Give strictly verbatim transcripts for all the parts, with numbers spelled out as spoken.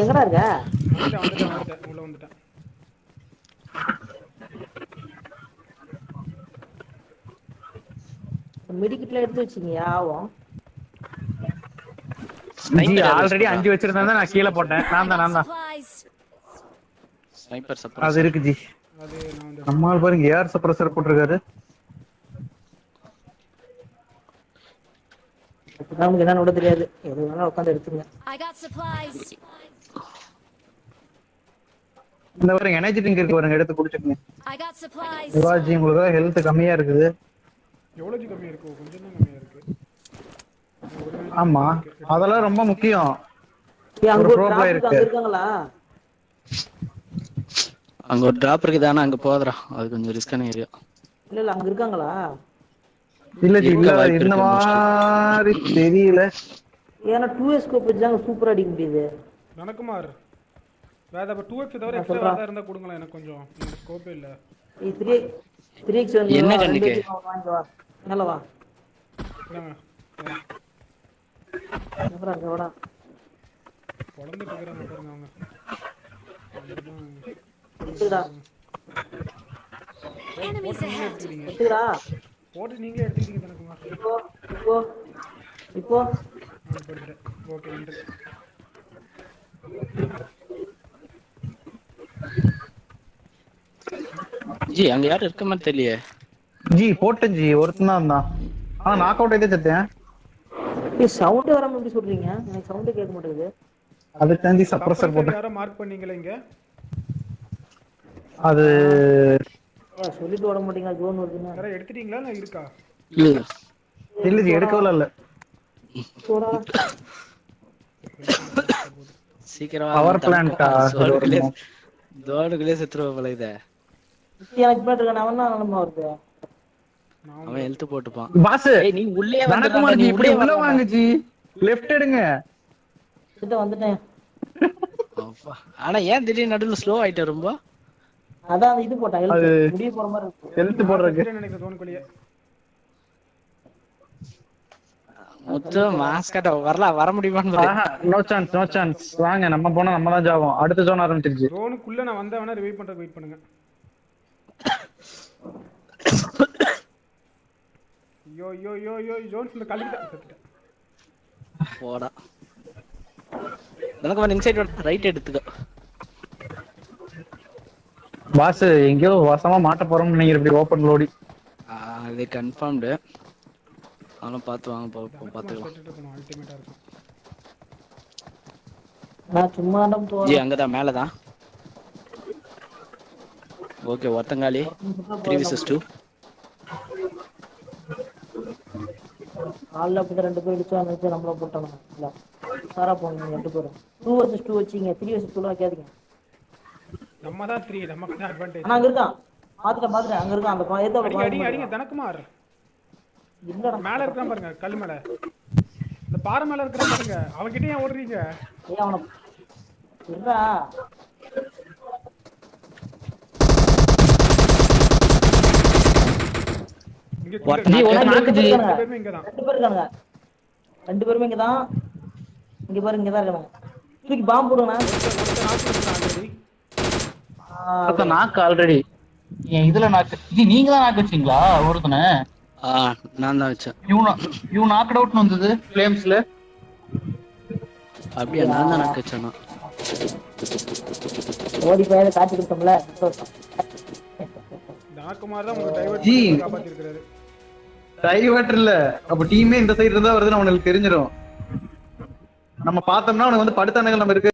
எங்கடா இருக்க? வந்துட்டேன், வந்துட்டேன், வந்துட்டேன், உள்ள வந்துட்டேன். மெடிக்கெட்ல எடுத்து வச்சிருக்கியா? ஆகும். ஜி, ஆல்ரெடி அஞ்சு வச்சிருந்தா, நான் கீழே போட்டேன். நான் தான், நான் தான். Supplies. ஸ்னைப்பர் அது சர்ப்ரைஸ். இருக்கு ஜி. அது நான் வந்து நம்ம ஆள் பாருங்க, ஏர் சப்ரஸர் போட்டிருக்காரு. அப்பதான் அவனுக்கு என்னன்னு விட தெரியாது. எது வேணாலும் உட்காந்து எடுத்துருங்க. I got supplies. இந்த பாருங்க, எனர்ஜி ட்ரிங்க் இருக்கு பாருங்க, எடுத்து குடிச்சுக்கோங்க. I got supplies. சிவாஜி, உங்களுக்கு ஹெல்த் கம்மியா இருக்குது. எவ்வளோக்கு கம்மியாக இருக்கு? கொஞ்சம் தான் கம்மியாக இருக்கு. ஆமா, அதெல்லாம் ரொம்ப முக்கியம். ஏய், அங்க ஒரு ஒரு ப்ரோ டிராப் பிளேயர் இருக்கு, இருக்கு. அங்க இருக்காங்களா? அங்க ஒரு டிராப் இருக்குது, ஆனா அங்க போகாதடா, அது கொஞ்சம் ரிஸ்கான ஏரியா. இல்ல இல்ல, அங்க இருக்காங்களா? இல்ல ஜி, இருக்க இல்ல, வாய்ப்பு இந்த இருக்கு, மாதிரி தெரியல. ஏன்னா டூ எஸ் ஸ்கோப் வச்சு அங்க சூப்பரா அடிக்க முடியுது. தனக்குமார், வேற அப்போ டூ எக்ஸ் தவிர ஆ, எக்ஸ்ட்ரா சொல்றா. வேறு இருந்தால் கொடுங்களேன், எனக்கு கொஞ்சம், எனக்கு ஸ்கோப்பே இல்லை. த்ரீ த்ரீ எக்ஸ் வந்து என்ன வா, கண்ணுக்கு? ரெண்டு வாங்கி வா. மேல வா. இந்தாங்க. அப்புறம் அங்க வாடா. குழந்துட்டு இருக்கிறாங்க பாருங்க அவங்க. இருக்குடா. Enemies ahead. இருக்குடா. போட்டு நீங்களே எடுத்துக்கிட்டீங்க தனக்குமார். இப்போ இப்போ இப்போ ஆ, போட்டுட்டேன். ஓகே, நன்றி. ஜி, அங்க யாரும் இருக்க மாதிரி தெரியலையே. ஜி, போட்டேன் ஜி, ஒருத்தன் தான் இருந்தான். ஆ, நாக் அவுட் ஆயிட்டே செத்தேன். ஏய், சவுண்ட் வராம எப்படி சொல்றீங்க? எனக்கு சவுண்டே கேட்க மாட்டேங்குது. அதுக்கு தான் ஜி சப்ரஸர் சப்ரஸர் போட்டேன். யாரோ மார்க் பண்ணீங்களா இங்க? அது ஏன் சொல்லிட்டு ஓட மாட்டீங்களா? ஜோன் வருதுன்னு. யாரோ எடுத்துட்டீங்களா, இல்லை இருக்கா? இல்ல, இல்ல ஜி, எடுக்கவே இல்ல. போடா. சீக்கிரமா பவர் வந்து பிளான்ட்டா? தடுக்கா. ஜோனுக்குள்ளே, ஜோனுக்குள்ளே செத்துருவ போல இத. எனக்கு பின்னாடி இருக்கானே, அவன் தான் நம்ம வருது. நான் அவன் ஹெல்த் போட்டுப்பான். பாஸ், ஏய், நீ உள்ளே வந்துடுறா, தனக்குமார் நீ ஜி, இப்படி உள்ளே உள்ள வர்றா. வாங்க ஜி. லெஃப்ட் எடுங்க. கிட்ட வந்துட்டேன். அப்பா. ஆனா ஏன் திடீர்னு நடுவுல ஸ்லோ ஆயிட்ட ரொம்ப? அதான் இது போட்டான், அது ஹெல்த். முடிய போற மாதிரி இருக்கு. ஹெல்த் போடுறதுக்கு. செத்துட்டேன்னு நினைக்கிறேன் ஜோனுக்குள்ளேயே. மொத்தம் மாஸ்கட்டா, வரலாம், வர முடியுமான்னு பாரு. ஆஹா, நோ சான்ஸ், நோ சான்ஸ். வாங்க, நம்ம போனா நம்ம தான் ஜாவோம். அடுத்த ஜோன் ஆரம்பிச்சிருச்சு. ஜோனுக்குள்ள நான் வந்தவனா ரிவைவ் பண்றதுக்கு வெயிட் பண்ணுங்க. ஐயோ, ஐயோ, ஐயோ, ஐயோ, ஜோன் ஃபுல்ல கலக்கிட்டேன், செத்துட்டேன். போடா. தனக்குமார் இன்சைட் ரைட் எடுத்துக்கோ. பாஸ், எங்கேயோ வசமா மாட்ட போறோம்னு நினைக்கிறேன், இப்படி ஓப்பன் லோடி. ஆ, அது கன்ஃபார்ம்டு. அதெல்லாம் பார்த்து வாங்க, பா-, பா-, பார்த்துக்கலாம். செத்துட்டு இருக்கணும், அல்டிமேட்டா இருக்கும். நான் சும்மா தான் ஜி, போறேன். அங்கதான், மேலதான். ஓகே, ஒருத்தங்காலி. த்ரீ விசஸ் டூ. ஆள் அப்படி ரெண்டு பேர் இடிச்சா, அந்த இடத்துல நம்மள போட்டானுங்க. இல்ல, சாரா போனீங்க ரெண்டு பேரும். டூ வர்சஸ் டூ வச்சீங்க, த்ரீ வர்சஸ் டூலாம் கேட்டீங்க. நம்ம தான் த்ரீ, நமக்கு தான் அட்வான்டேஜ். ஆனா அங்க இருக்கான், பாத்துட்டேன், பாத்துட்டேன், அங்க இருக்கான். அந்த பா- எதுல அடிங்க, பாருங்க. அடிங்க, அடிங்க, தனக்குமார். இல்லடா. மேல இருக்கிறான் பாருங்க, கல் மேல. இந்த பாறை மேல இருக்கிறான் பாருங்க, அவன்கிட்ட ஏன் ஓடுறீங்க? ஏய், அவனை விட்றா. இங்க What? கீழ நீ இருக்கு. ஒரு ரெண்டு நாக்கு பேருமே ஜி. இங்க தான். ரெண்டு பேர் இருக்காங்க. ரெண்டு பேருமே இங்க தான். இங்க பாரு, இங்க தான் இருக்காங்க. தூக்கி பாம்பு போடுங்க. ஒருத்தன், ஒருத்தன் நாக்கு வச்சிருக்கான் ஆல்ரெடி. ஆ, ஒருத்தன் நாக்கு ஆல்ரெடி. என் இதுல நாக்கு. ஜி, நீங்க தான் நாக்கு வச்சீங்களா ஒருத்தனை? ஆ, நான் தான் வச்சேன். யூ நா- யூ நாக் அவுட்னு வந்தது ஃப்ளேம்ஸ்ல. அப்படியா? நான் தான் நாக்கு வச்சேனா? ஓடி போய் காட்டி கொடுத்தோம்ல. தனக்குமார் தான் உங்க டைவர்ட் ஜி. காப்பாத்திருக்கிறாரு. டைவர்ட் இல்ல, அப்ப டீமே இந்த சைடு இருந்தா வருதுன்னு அவனுக்கு தெரிஞ்சிடும். நம்ம பார்த்தோம்னா அவனுக்கு வந்து படுத்தானுங்க நம்ம இருக்கு.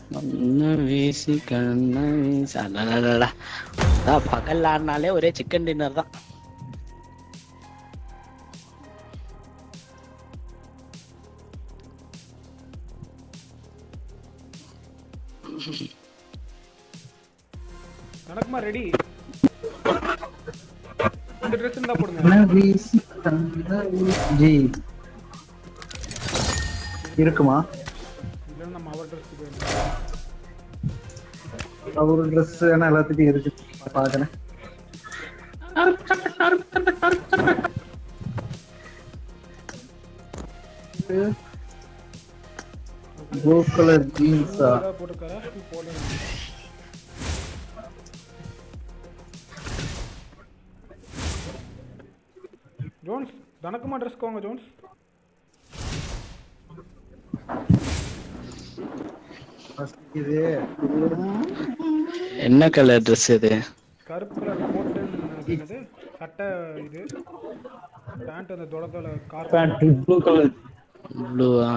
கண்ண வீசி, கண்ண வீசி, அடடடடா. அதான் பகல் ஆடினாலே ஒரே சிக்கன் டின்னர் தான். தனக்குமார் ரெடி. இந்த ட்ரெஸ் இருந்தா போடுங்க. கண்ண வீசி, கண்ண வீசி. ஜி, இருக்குமா? இல்லைன்னா நம்ம அவர் ட்ரெஸ்க்கு போயிடலாம். ஒரு ட்ரெஸ் வேணா எல்லாத்துக்கும் இருக்கு, பாக்குறேன். ப்ளூ கலர் ஜீன்ஸா? ஏதாவது போட்டிருக்காரா? ஷூ போடல. ஜோன்ஸ், தனக்குமா ட்ரெஸ் கோங்க ஜோன்ஸ்? இது என்ன கலர் ட்ரெஸ் இது? கருப்பு கலர் கோட்டு, என்னது, சட்டை, இது பேண்ட், அந்த தோள தோள கார். Pant blue colour. ப்ளூவா?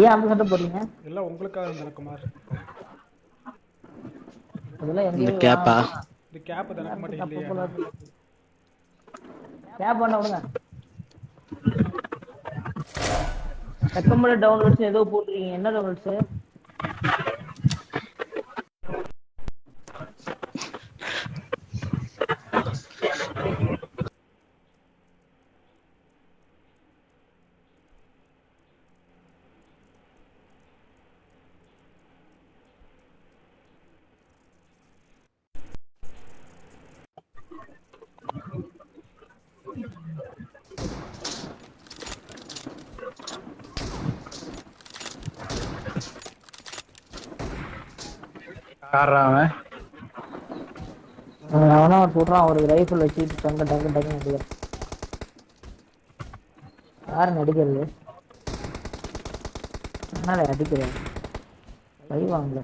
ஏன் அந்த சட்டை போடுறீங்க? எல்லாம் உங்களுக்காக, தனக்குமார். அதெல்லாம் இந்த எங்கேயும் கேப்பா? இது கேப், தனக்குமார் இல்லையா? கேப் பண்ண விடுங்க. வெக்கமட டவுன்லோட்ஸ் ஏதோ போட்டிருக்கீங்க, என்ன டவுன்லோட்ஸ்? யாரா அவன்? அவனா ஒரு சொல்றான், ஒரு ரைஃபிள் வச்சுட்டு டக்கு டக்கு டக்கு அடிக்கிறான். யார் நடிக்கிறது? என்னால அடிக்கிறேன். கை வாங்கல.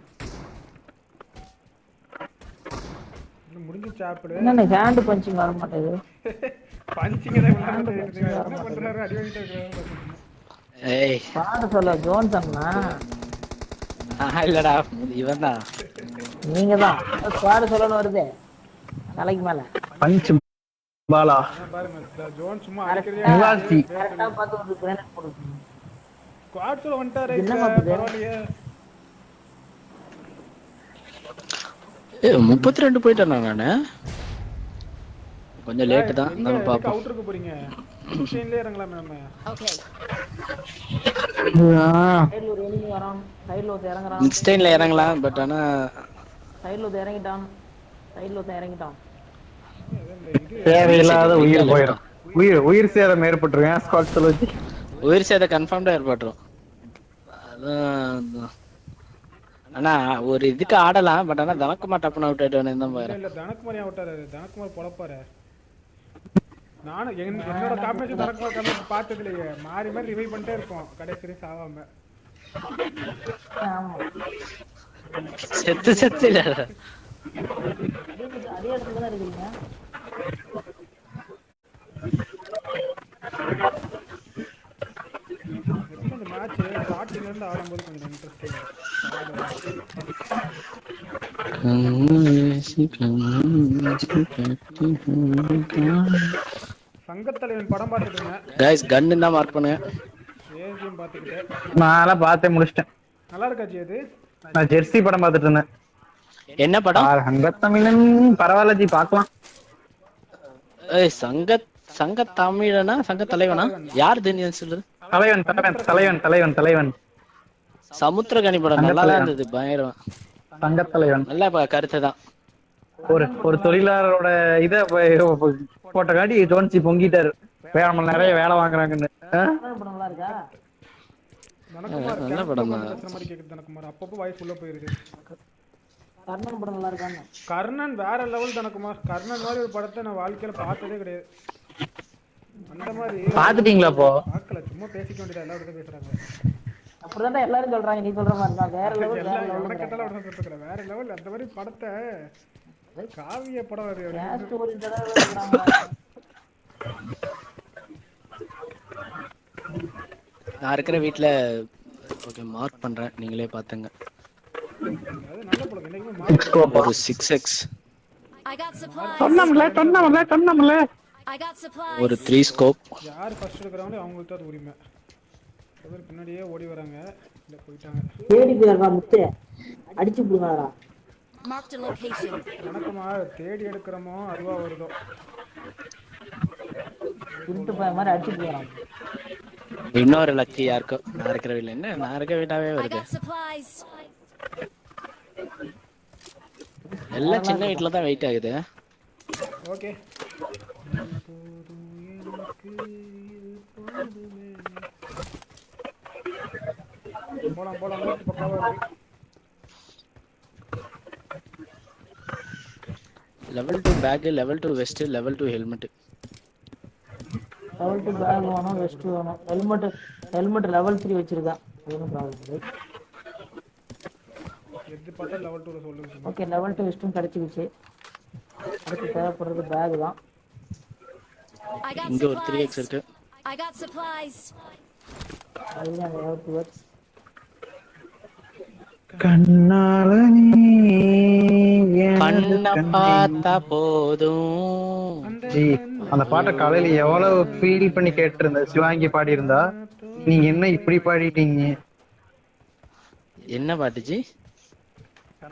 இன்னும் முடிஞ்சிச்சு ஆப்பிள். என்னென்ன ஹேண்ட் பஞ்சிங் வர மாட்டேது? பஞ்சிங்க தான் விளையாட மாட்டேங்கிறீங்க. என்ன பண்றாரு? அடி வாங்கிட்டு இருக்காரு. ஏய். பாட சொல்ல ஜோன்சன்னா. ஆ, இல்லடா, இவன் தான். நீங்க தான். ஸ்குவாட் சொல்லணும் வருது. தலைக்கு மேல. பஞ்ச் பாலா. ஆனா பாருங்க, இந்த ஜோன் சும்மா அடிக்கிறதே. முகாசி. கரெக்டா பார்த்து ஒரு கிரேனேட் போடுங்க. ஸ்குவாட் சொல்ல வந்துட்டாரே. என்னங்க இது? பரவாயில்லையே. ஏ, முப்பத்தி ரெண்டு போயிட்டேனா நானு? கொஞ்சம் லேட்டு தான், எங்க இருந்தாலும் எதுக்கு பார்ப்போம். அவுட்டருக்கு போறீங்க? இன்ஸ்டெயின்லயே இறங்கலாமே நம்ம. Okay. சைடுல ஒரு எனிமி வரான். சைடுல ஒருத்தன் இறங்குறான். இன்ஸ்டெயின்ல இறங்கலாம், பட் ஆனா சைடுல ஒருத்தன் இறங்கிட்டான். சைடுல ஒருத்தன் இறங்கிட்டான். இந்த இது தேவையில்லாத உயிர் போயிடும். உயிர் உயிர் சேதம் ஏற்பட்டுருங்க. ஸ்குவாட் சொல்ல வச்சு. உயிர் சேதம் கன்ஃபார்ம்டா ஏற்பட்டுரும். அதான், அதான். ஆனா ஒரு இதுக்கு ஆடலாம், பட் ஆனா தனக்குமா டப்புன்னு அவுட் ஆயிட்டேன்னு தான் இல்ல பாக்குறேன். இல்ல, தனக்குமார் ஏன் அவுட் ஆறாரு? தனக்குமார் பொழப்பாரு. நானும் என்- என்னோட காம்பினேஷன் தனக்குமார் காம்பினேஷன் பார்த்தது இல்லையே. மாறி மாறி ரிவைவ் பண்ணிட்டே இருப்போம் கடைசி வரையும் சாவாம. ஆமா. செத்து செத்து இல்ல. அதே இடத்துல தான் இருக்கீங்க. இந்த மேட்ச் ஸ்டார்டிங்ல இருந்து ஆடும்போது கொஞ்சம் இன்ட்ரெஸ்டிங். சங்கத்தலைவன் படம் பார்த்துட்டு இருந்தேன். கைஸ், கன்னு தான் மார்க் பண்ணுங்க. ஏசியும் பார்த்துக்கிட்டேன். நான் பார்த்தே முடிச்சிட்டேன். நல்லா இருக்காச்சு அது. நான் ஜெர்சி படம் பார்த்துட்டு இருந்தேன். என்ன படம்? ஆ, சங்கத்தமிழன் பரவாயில்ல ஜி, பார்க்கலாம். ஏய், சங்க சங்க தமிழனா, சங்க தலைவனா? யார் இது, நீ சொல்றது? தலைவன், தலைவன், தலைவன், தலைவன், தலைவன். சமுத்திரகனி படம் சங்க நல்லா தான் தலைவன். இருந்தது, பயங்கரமா. சங்கத்தலைவன். நல்ல ப- கருத்து தான். ஒரு ஒரு தொழிலாளரோட இதை போட்டங்காட்டி ஜோன்சி பொங்கிட்டாரு. வேலை, நிறைய வேலை வாங்குறாங்கன்னு. ஆ? படம் நல்லா இருக்கா? தனக்குமார் நல்ல கேம்ப் படம் உட்காந்து தான். பேசுற மாதிரி கேக்குது தனக்குமார். அப்பப்போ வாய்ஸ் உள்ள போயிருது. கர்ணன் படம் நல்லா இருக்கான்னு. கர்ணன் வேற லெவல் தனக்குமார். கர்ணன் மாதிரி ஒரு படத்தை நான் வாழ்க்கையில பார்த்ததே கிடையாது. அந்த மாதிரி பாத்துட்டீங்களா அப்போ? பார்க்கல, சும்மா பேசிக்க வேண்டியதா, எல்லாரும் பேசுறாங்க. அப்படிதான் எல்லாரும் சொல்றாங்க, நீ சொல்ற மாதிரி தான். வேற லெவல், வேற எல்லாம் லெவல். உனக்கெல்லாம் விட சொல்லிட்டு வேற லெவல். அந்த மாதிரி படத்தை காவிய படம் அது. கேஸ் ஸ்டோரி இந்த தடவை சொல்றாங்க. நான் இருக்கிற வீட்ல, ஓகே, மார்க் பண்றேன், நீங்களே பாத்துங்க. அது நல்ல படம், என்னைக்குமே மார்க். ஒரு six X, I got supplies. சொன்னோம்ல, சொன்னோம்ல, சொன்னோம்ல. I got supplies. ஒரு த்ரீ ஸ்கோப். யார் ஃபர்ஸ்ட் எடுக்கிறாங்களோ அவங்களுக்கு தான் அது உரிமை. சில பேர் பின்னாடியே ஓடி வராங்க, இல்ல போயிட்டாங்க. தேடி போயிடுறா முத்து, அடிச்சு போடுறாரா? Marked a location. வணக்கமா, தேடி எடுக்கிறோமோ அதுவா வருதோ. திருட்டு பையன் மாதிரி அடிச்சு போயிடறான். இன்னொரு லக்கி யாருக்கோ. நான் இருக்கிற வீட்ல என்ன, நான் இருக்க வீட்டாவே I வருது. Got supplies. எல்லாம் சின்ன வீட்ல தான் வெயிட் ஆகுது. ஓகே. போலாம், போலாம், loot பக்காவா இருக்கு. Level two bag, level two vest, level two helmet. Level two bag வேணும், vest வேணும். Helmet, helmet level three வச்சிருக்கேன். அது ஒன்றும் ப்ராப்ளம் இல்லை. எது பார்த்தா லெவல் டூல சொல்லுங்க. ஓகே, level two vest-ம் கிடச்சிருச்சு. அடுத்து தேவைப்படுறது bag தான். I got இங்க ஒரு த்ரீ எக்ஸ் supplies. இருக்கு. I got supplies. அதுதான் level two. கண்ணாளனே கண்ணை பார்த்தா போதும். ஜி, அந்த பாட்டை காலையில எவ்வளவு ஃபீல் பண்ணி கேட்டிருந்தேன். சிவாங்கி பாடியிருந்தா, நீங்க என்ன இப்படி பாடிட்டீங்க? என்ன பாட்டு ஜி?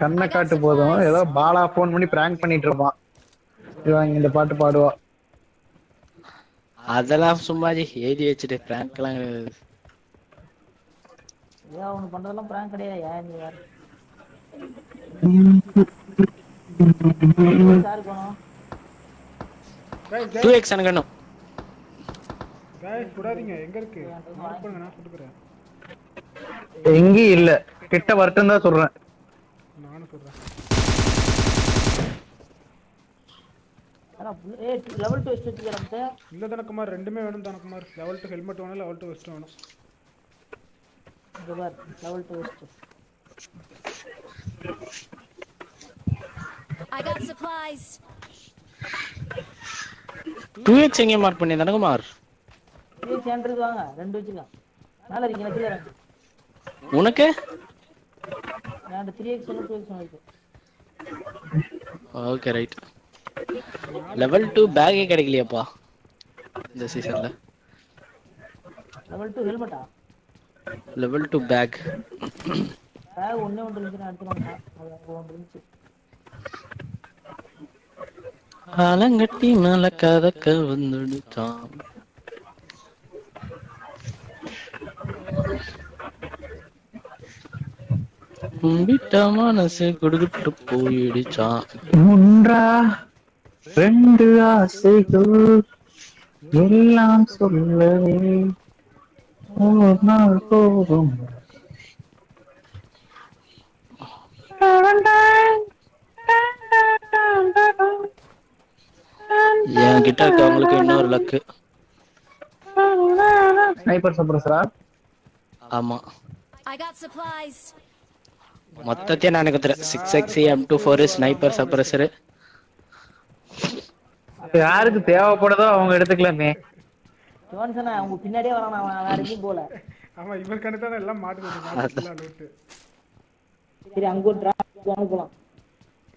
கண்ணை காட்டு போதும். ஏதோ பாலா ஃபோன் பண்ணி பிராங்க் பண்ணிட்டு இருப்பான். சிவாங்கி இந்த பாட்டு பாடுவா. அதெல்லாம் சும்மா ஜி, எழுதி வச்சுட்டு பிராங்க்லாம் கிடையாது. ஏன் அவனு பண்றதெல்லாம் ப்ராங்க் கிடையாதுயா, நீ வேற. யாரு போனோம்? கைஸ், டூ எக்ஸ் எனக்கு வேணும். கைஸ், விடாதீங்க. எங்க இருக்கு? மார்க் பண்ணுங்க, நான் போட்டுக்கிறேன். எங்கேயும் இல்ல, கிட்ட வரட்டும் தான் சொல்றேன். நானும் சொல்றேன். அதான், ஏ, level two vest வச்சுக்கிறேன். இல்ல தனக்குமார், ரெண்டுமே வேணும் தனக்குமார். லெவல் டூ ஹெல்மெட் வேணும், லெவல் டூ வெஸ்ட் வேணும். இங்க பார், level two vest. I got supplies. Two X எங்கே மார்க் பண்ணி தனகுமார்? த்ரீ எக்ஸ் என்கிட்ட இருக்கு, வாங்க, ரெண்டு வச்சுக்கலாம். மேல இருக்கீங்களா, கீழே இறங்க. உனக்கு? நான் த்ரீ எக்ஸ் ஒன்று, டூ எக்ஸ் ஒன்று இருக்கு. Okay right. லெவல் டூ பேக்கே கிடைக்கலையாப்பா இந்த சீசன்ல? Level two ஹெல்மெட்டா? Level two bag. பேக் ஒண்ணே ஒன்று இருந்துச்சு, நான் எடுத்துட்டு வந்தேன். அது அங்கே ஒன்று இருந்துச்சு. ஆலங்கட்டி மேல கதக்க வந்துடுச்சான். கும்பிட்ட மனசு குடுகுட்டு போயிடுச்சான். ஒன்றா ரெண்டு ஆசைகள் எல்லாம் சொல்லவே ஒரு நாள் போதும். என்கிட்ட இருக்கவங்களுக்கு இன்னொரு லக்கு. ஸ்னைப்பர் சப்ரஸரா? ஆமா. I got supplies. மொத்தத்தையும் நான் கொடுத்துறேன். Six X M two four sniper suppressor. அப்ப யாருக்கு தேவைப்படுதோ அவங்க எடுத்துக்கலாமே. ஜோன்சனா, அவங்க பின்னாடியே வரான், அவன் வேற எங்கேயும் போல. ஆமா, இவருக்கான தான் எல்லாம் மாட்டுது, மாட்டுலாம் லூட்டு. சரி, அங்க ஒரு டிராப், அங்க போலாம்.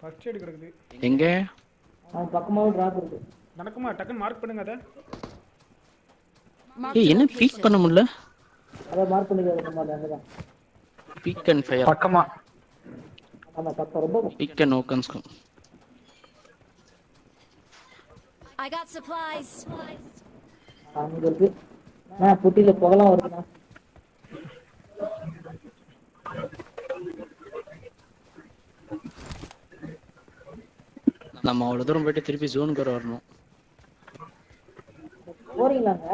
ஃபர்ஸ்ட் எய்ட் கிடக்குது. எங்க? அவன் பக்கமாவும் டிராப் இருக்கு. தனக்குமா, டக்குன்னு மார்க் பண்ணுங்க அதை. ஏய், என்ன பீக் பண்ண முடியல? அதான் மார்க் பண்ணிக்கிறது, நம்ம அங்கே தான். Peak and fire. பக்கமா. ஆமா, பக்கம், ரொம்ப பக்கம். பீக் அண்ட் ஓக்கன்ஸ்க்கும். I got supplies. அங்க இருக்கு. ஆ, புட்டியில புகலாம் வருதுண்ணா. நம்ம அவ்வளவு தூரம் போயிட்டு திருப்பி ஜோனுக்கு வர வரணும். போறீங்களாங்க?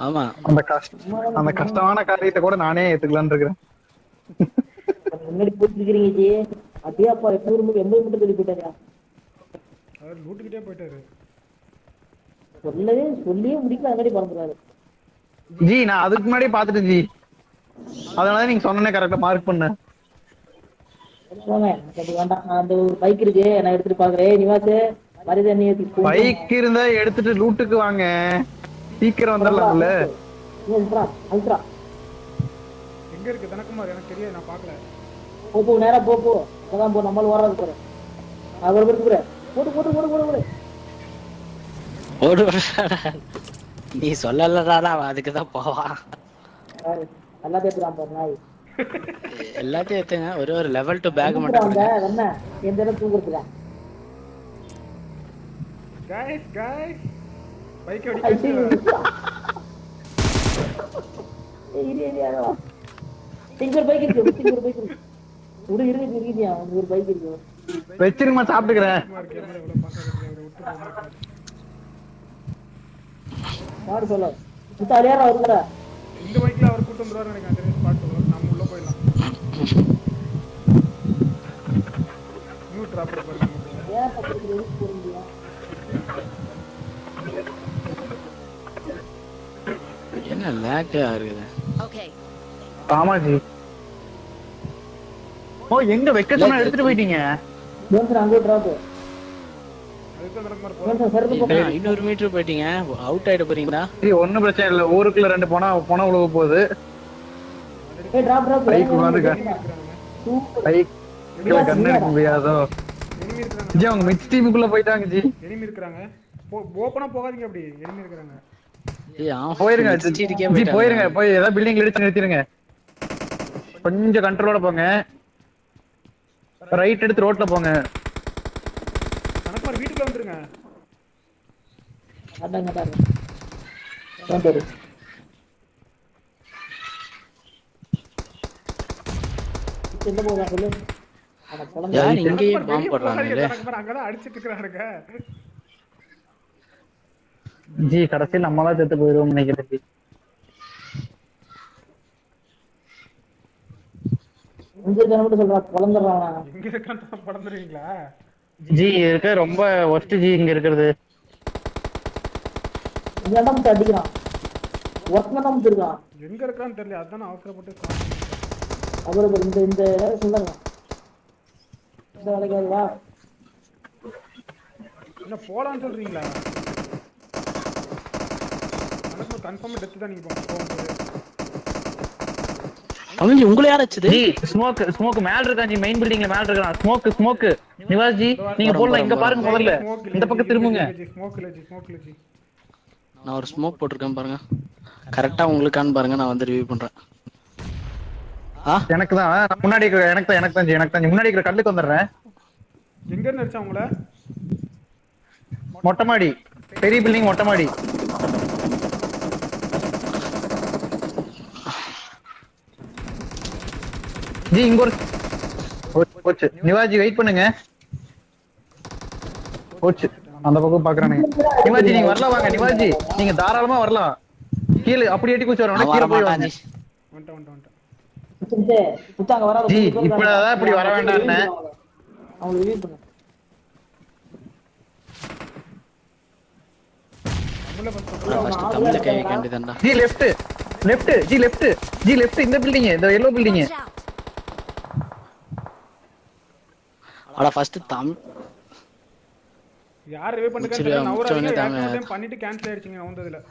ஆமா. அந்த கஷ்ட அந்த கஷ்டமான காரியத்தை கூட நானே ஏத்துக்கலாம்னு இருக்கிறேன். முன்னாடி போயிட்டு இருக்கிறீங்க ஜி. அப்படியே அப்பா எட்நூறு எண்பது மட்டும் சொல்லி போயிட்டாங்க. அவர் லூட்டுக்கிட்டே போயிட்டாரு. சொல்லவே, சொல்லியே முடிக்கல, அங்கடி பறந்துறாரு. ஜி, நான் அதுக்கு முன்னாடியே பார்த்துட்டேன் ஜி. அதனால நீங்க சொன்னனே கரெக்டா மார்க் பண்ணேன். போங்க, எனக்கு அது வேண்டாம். நான் அந்த ஒரு பைக் இருக்கு, நான் எடுத்துட்டு பாக்குறேன். ஏய், நிவாஸ், மரியாதை நீ ஏத்திட்டு போ. பைக் இருந்தா எடுத்துட்டு லூட்டுக்கு வாங்க, சீக்கிரம் வந்துடலாம்ல. Ultra, ultra. எங்க இருக்கு தனக்குமார்? எனக்கு தெரியாது, நான் பார்க்கல. போ, போ, நேரா போ, போ. அப்பதான் போ, நம்மள ஓடுறது பாரு. நான் ஒரு பேருக்கு போறேன். போட்டு, போட்டு, போட்டு, போட்டு, போட்டு. ஒரு நீ சொல்லலடா, அவன் அதுக்கு தான் போவான். பாரு, நல்லா பேசுறான் பாரு, நாய். எல்லாத்தையும் ஏத்துங்க, ஒரே ஒரு லெவல் டூ பேக் என்ன மட்டும் அந்த, கொடுங்க. என்ன? எந்த இடம் தூக்குறதுல? கைஸ், கைஸ், பைக் ஐயோ. அடிக்க. ஏய், இரு, இரு, இரு. இங்க ஒரு பைக் இருக்கு, இங்க ஒரு பைக் இருக்கு. விடு, இருக்குது, இருக்குதுயா, உனக்கு ஒரு பைக் இருக்கு. வச்சிருமா, சாப்பிட்டுக்கிறேன். எவ்வளவு பாசம் இருக்கு, அவரை விட்டு போக மாட்டாரு. பாடு சொல்ல. சுத்தா அலையாரா ஒருத்தரா? இந்த மைக்ல அவர் கூட்டு வந்துருவாரு நினைக்கிறேன். சரி, ஸ்பாட் சொல்லுவார். நம்ம உள்ள போயிடலாம். நியூ டிராப் பாருங்க. ஏன் பக்கத்துல எதுக்கு போறீங்க? என்ன லேக்கா இருக்குது? Okay. ஆமா ஜி. ஓ, எங்க வெக்க சொன்னா எடுத்துட்டு போயிட்டீங்க? ஜோன்சன் அங்கே டிராப். என்ன ஐநூறு மீட்டர் போயிட்டீங்க? அவுட் ஆயிட போறீங்களா? சரி, ஒண்ணும் பிரச்சனை இல்ல. ஊருக்குள்ள ரெண்டு போனா போனா உழுவ போகுது. ஏ டிராப் டிராப். பைக் வந்து க- சூப்பர். பைக்ல கன் எடுக்க முடியாதோ? ஜி, அவங்க மிட் டீமுக்குள்ள போயிட்டாங்க ஜி. எனிமி இருக்கிறாங்க. போ ஓப்பனா போகாதீங்க. அப்படி எனிமி இருக்கிறாங்க. ஏய், அவன் போயிருங்க மிட் ஸ்ட்ரீட்டுக்கே ஜி, போயிட்டாங்க. போயிருங்க. போய் ஏதாவது பில்டிங்ல இடிச்சு நிறுத்திடுங்க. கொஞ்சம் கண்ட்ரோலோட போங்க. ரைட் எடுத்து ரோட்ல போங்க. கணக்குமார், வீட்டுக்குள்ள வந்துருங்க. அதான் கேட்டாரு. அதான் பேரு. இப்ப எந்த போகலாம் சொல்லு? ஆனா குழந்தை யார் இங்கேயே கணக்குமார், பாம்பு வெளியே போடுறாங்க? போகாதீங்க. கணக்குமார், அங்கதான் அடிச்சிட்டு இருக்கிறாருங்க. ஜி, கடைசியில் நம்ம தான் செத்து போயிடுவோம் நினைக்கிறேன் ஜி. இங்க இருக்க மட்டும் சொல்றா, குழந்தைறான். எங்க இருக்கான்னு படந்துருவீங்களா? ஜி, இருக்க ரொம்ப ஒஸ்ட் ஜி இங்க இருக்கிறது. இந்த இடம் விட்டு அடிக்கிறான். ஒருத்தனை தான் இருக்கான். எங்க இருக்கான்னு தெரியல. அதான் அவசரப்பட்டு கால் பண்ணிட்டேன். அப்புறம் இந்த இந்த இடம் சொல்லுங்க. இந்த வேலைக்கு வா. என்ன போலான்னு சொல்றீங்களா? கணக்குமார், கன்ஃபார்மா டெத்து தான் நீங்க போ- போகும்போது. அவங்க உங்களை யார் வச்சது? ஜி, ஸ்மோக், ஸ்மோக் மேல இருக்கான் ஜி, மெயின் பில்டிங்ல மேல இருக்கான். Smoke, smoke. நிவாஸ் ஜி, நீங்க போடலாம். இங்க பாருங்க முதல்ல. ஸ்மோக் இந்த பக்கத்து திரும்புங்க. ஸ்மோக் இல்ல ஜி, ஸ்மோக் இல்ல ஜி. நான் ஒரு ஸ்மோக் போட்டிருக்கேன் பாருங்க. கரெக்டா உங்களுக்கான்னு பாருங்க, நான் வந்து ரிவ்யூ பண்றேன். ஆ, எனக்கு தான். நான் முன்னாடி இருக்கிற, எனக்கு தான், எனக்கு தான் ஜி, எனக்கு தான் ஜி. முன்னாடி இருக்கிற கல்லுக்கு வந்துடுறேன். எங்க இருந்து அடிச்சா உங்கள? மொட்டை மாடி, பெரிய பில்டிங் மொட்டை மாடி. ஜி, இங்க ஒரு போ- போச்சு. நிவாஸ் ஜி, வெயிட் பண்ணுங்க. போச்சு. அந்த பக்கம் பாக்குறானுங்க. நிவாஸ் ஜி, நீங்க வரலாம், வாங்க. நிவாஸ் ஜி, நீங்க தாராளமா வரலாம். கீழே அப்படி எட்டி குச்சி வர நான் கீழே வர போய் மாட்டேன் வாங்க. ஜி. வந்துட்டேன், வந்துட்டேன், வந்துட்டேன். சுத்தே, சுத்தா அங்க வராத. ஜி, இப்ப அதான் இப்படி வர வேண்டாம்னு. அவங்களை ரிலீவ் பண்ணு. நம்மள ஃபர்ஸ்ட் நான் ஃபர்ஸ்ட் தமிழ கை வைக்க வேண்டியதாண்டா. G, left. Left. G, left. G, left. இந்த பில்டிங், இந்த எல்லோ பில்டிங். Watch out! ஆனா ஃபர்ஸ்ட் தம் யார் ரிவே பண்ணுங்க? சரி, தெரியல. அவன் நவராஜ் மிச்சம் ஆக்டிவ் பண்ணிட்டாங்க. டைம் பண்ணிட்டு கேன்சல் ஆயிடுச்சுங்க. நான் வந்ததுல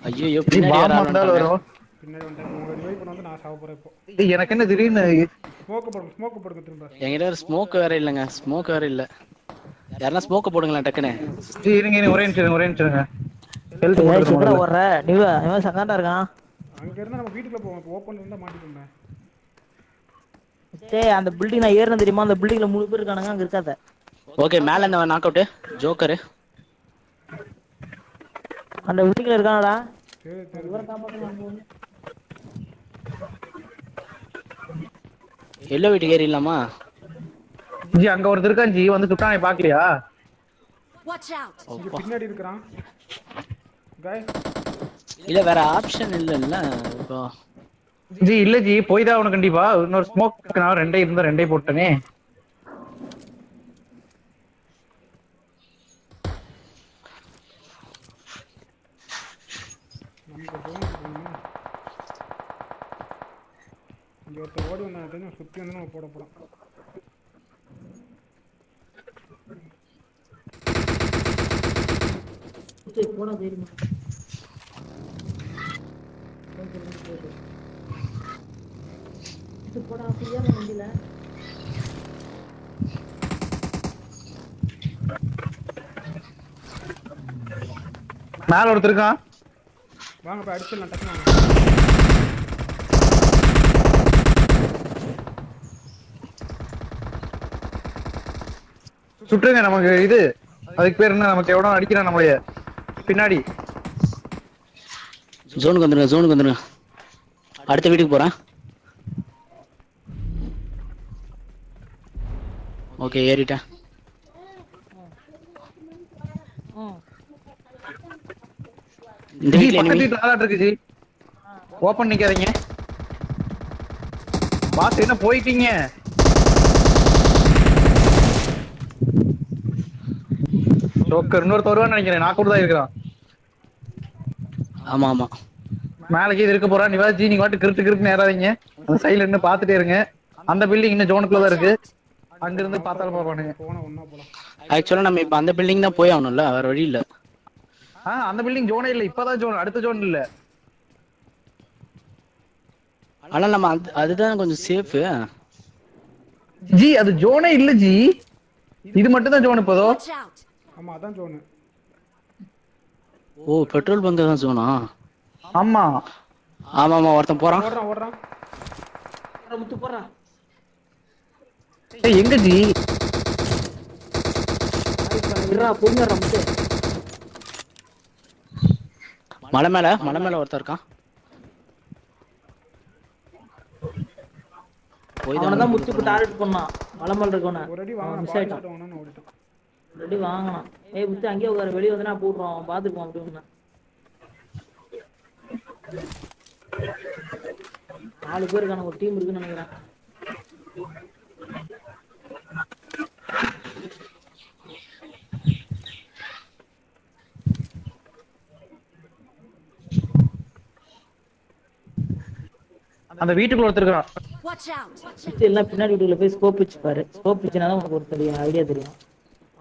ஐயோ, ஜி, பின்னாடி பாம் யாராவது வந்தாலும் வந்துட்டாங்க. வரும். பின்னாடி வந்துட்டாங்க. உங்க ரிவைவ் பண்ண வந்து நான் சாவ போறேன் இப்போ. ஏய், எனக்கு என்ன திடீர்னு? ஸ்மோக் போடுங்க, ஸ்மோக் போடுங்க. திரும்ப என்கிட்ட ஒரு ஸ்மோக் வேற இல்லைங்க, ஸ்மோக் வேற இல்ல. யாருன்னா ஸ்மோக் போடுங்களேன் டக்குன்னு. ஜி, இருங்க, இருங்க, ஒரே நிமிஷம் இருங்க, ஒரே நிமிஷம் இருங்க. ஹெல்த் ஏய், போடுறது சித்ரா முதல்ல. ஓடுற? நீ வே- இவன் சங்காண்டா இருக்கான். அங்க இருந்து நம்ம வீட்டுக்குள்ள போவோம். இப்போ ஓப்பன்ல இருந்தா மாட்டிக்கோங்க. டேய், அந்த பில்டிங் நான் ஏறணும், தெரியுமா? அந்த பில்டிங்ல மூணு பேர் இருக்கானுங்க, அங்க இருக்காத. ஓகே, மேல இந்த நாக் அவுட் ஜோக்கர். அந்த பில்டிங்ல இருக்கானடா. சரி, சரி. எல்லோ வீட்டுக்கு ஏறிடலாமா? ஜி, அங்க ஒருத்தர் இருக்கான் ஜி, வந்து சுட்டான், பாக்கலையா? Watch out! இங்க பின்னாடி இருக்கிறான். காய். இல்ல, வேற ஆப்ஷன் இல்லைல்ல. இப்போ ஜி, இல்ல ஜி, போய் தான் ஆகணும் கண்டிப்பா. இன்னொரு ஸ்மோக், நான் ரெண்டே இருந்தா ரெண்டே போட்டேனே. நமக்கு ஜோன் போகணுமா? இங்க ஒருத்தர் ஓடி வந்தான். தெரியும், சுத்தி வந்து நம்ம போட போறோம். சரி, போனா தைரியமா. இது போடா, அப்ப ஏன் வண்டியில? மேல ஒருத்தர் இருக்கான். வாங்க, போய் அடிச்சிடலாம். டக்குனு வாங்க. சுட்டுருங்க. நமக்கு இது, அதுக்கு பேர் என்ன, நமக்கு எவனோ அடிக்கிறான் நம்மளைய பின்னாடி. ஜோனுக்கு வந்துருங்க, ஜோனுக்கு வந்துருங்க. அடுத்த வீட்டுக்கு போறேன். ஓகே, ஏறிட்டேன். இந்த ஜி, வீட்ல பக்கத்து enemy. வீட்டுல ஆளாட்டு இருக்கு ஜி. ஓப்பன் நிக்காதீங்க. பாஸ், என்ன போயிட்டீங்க? ஜோக்கர் இன்னொருத்த வருவான்னு நினைக்கிறேன். நான் கூட தான் இருக்கிறான். ஆமா, ஆமா. மேலே கீது இருக்க போறான். நிவாஸ் ஜி, நீங்க பாட்டு கிரிட்டு கிரிட்டு ஏறாதீங்க. அந்த சைடுல நின்னு பார்த்துட்டே இருங்க. அந்த பில்டிங் இன்னும் ஜோனுக்குள்ள தான் இருக்கு. அங்கிருந்து பார்த்தாலும் பார்ப்பானுங்க. போனா ஒண்ணா போலாம். ஆக்சுவலா நம்ம இப்ப அந்த பில்டிங் தான் போய் ஆகணும்ல, வேற வழி இல்ல. ஆ, அந்த பில்டிங் ஜோனே இல்ல, இப்பதான் ஜோன், அடுத்த ஜோன் இல்ல. ஆனா நம்ம அது, அதுதான் கொஞ்சம் சேஃப். ஜி, அது ஜோனே இல்ல ஜி, இது மட்டும் தான் ஜோன் இப்போதோ. Watch out! ஆமா, அதான் ஜோனு. ஓ, பெட்ரோல் பங்க் தான் ஜோனா? ஆமா. ஆமா, ஆமா, ஒருத்தன் போறான். ஓடுறான், ஓடுறான். போடுறான், முத்து போடுறான். ஏய், எங்க ஜி? இருடா, பொறுமையா இருடா, முத்து. மலை மேல, மலை மேல ஒருத்தன் இருக்கான். போய் தான் அவனை தான் முத்து டார்கெட் பண்ணான். மலை மேல இருக்கவன. ஒரு அடி அவன் வாங்கினா, மிஸ் ஆயிட்டான். பாடிட்டு ஓடணும்னு ஓடிட்டான். ஒரு அடி வாங்கினான். ஏய், முத்து அங்கேயே உட்காரு, வெளியே வந்தனா போடுறோம், அவன் பார்த்துருப்பான் அப்படின்னு. நாலு பேர் இருக்காங்க, ஒரு டீம் இருக்குன்னு நினைக்கிறேன். அந்த வீட்டுக்குள்ள ஒருத்தர் இருக்கிறான். Watch out! மிஸ்டர், எல்லாம் பின்னாடி வீட்டுக்குள்ள போய் ஸ்கோப் வச்சு பாரு. ஸ்கோப் வச்சுனா தான் உனக்கு ஒரு தெரியும், ஐடியா தெரியும்.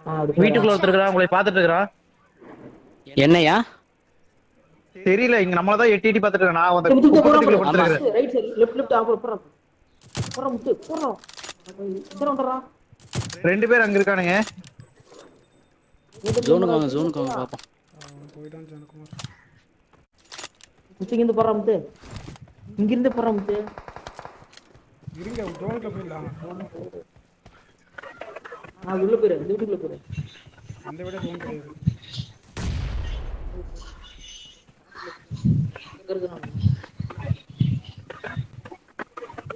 ஆ, அப்படி போய். வீட்டுக்குள்ள ஒருத்தர் இருக்கிறான், உங்களை பார்த்துட்டு இருக்கிறான். என்னையா? தெரியல, இங்க நம்மள தான் எட்டி எட்டி பார்த்துட்டு இருக்கான். நான் அந்த குப்பை, குப்பை, குப்பை, குப்பை, குப்பை, குப்பை. ரைட் சைடு, லெஃப்ட், லெஃப்ட், அப்புறம், அப்புறம், அப்புறம், முத்து, அப்புறம். இத்தனை வந்துடுறா. ரெண்டு பேர் அங்க இருக்கானுங்க. ஜோனுக்கு வாங்க, ஜோனுக்கு வாங்க, பார்ப்போம். அவன் போயிட்டான், ஜானகுமார். முத்து, இங்கிருந்து போடுறா, முத்து. இங்கிருந்து போடுறா, முத்து. இருங்க, ஜோனுக்குள்ள போயிடலாம். ஆ, அது உள்ள போயிரு, இந்த வீட்டுக்குள்ள போயிரு. இந்த விட ஜோன் கிடையாது. இங்க இருக்கு நான்.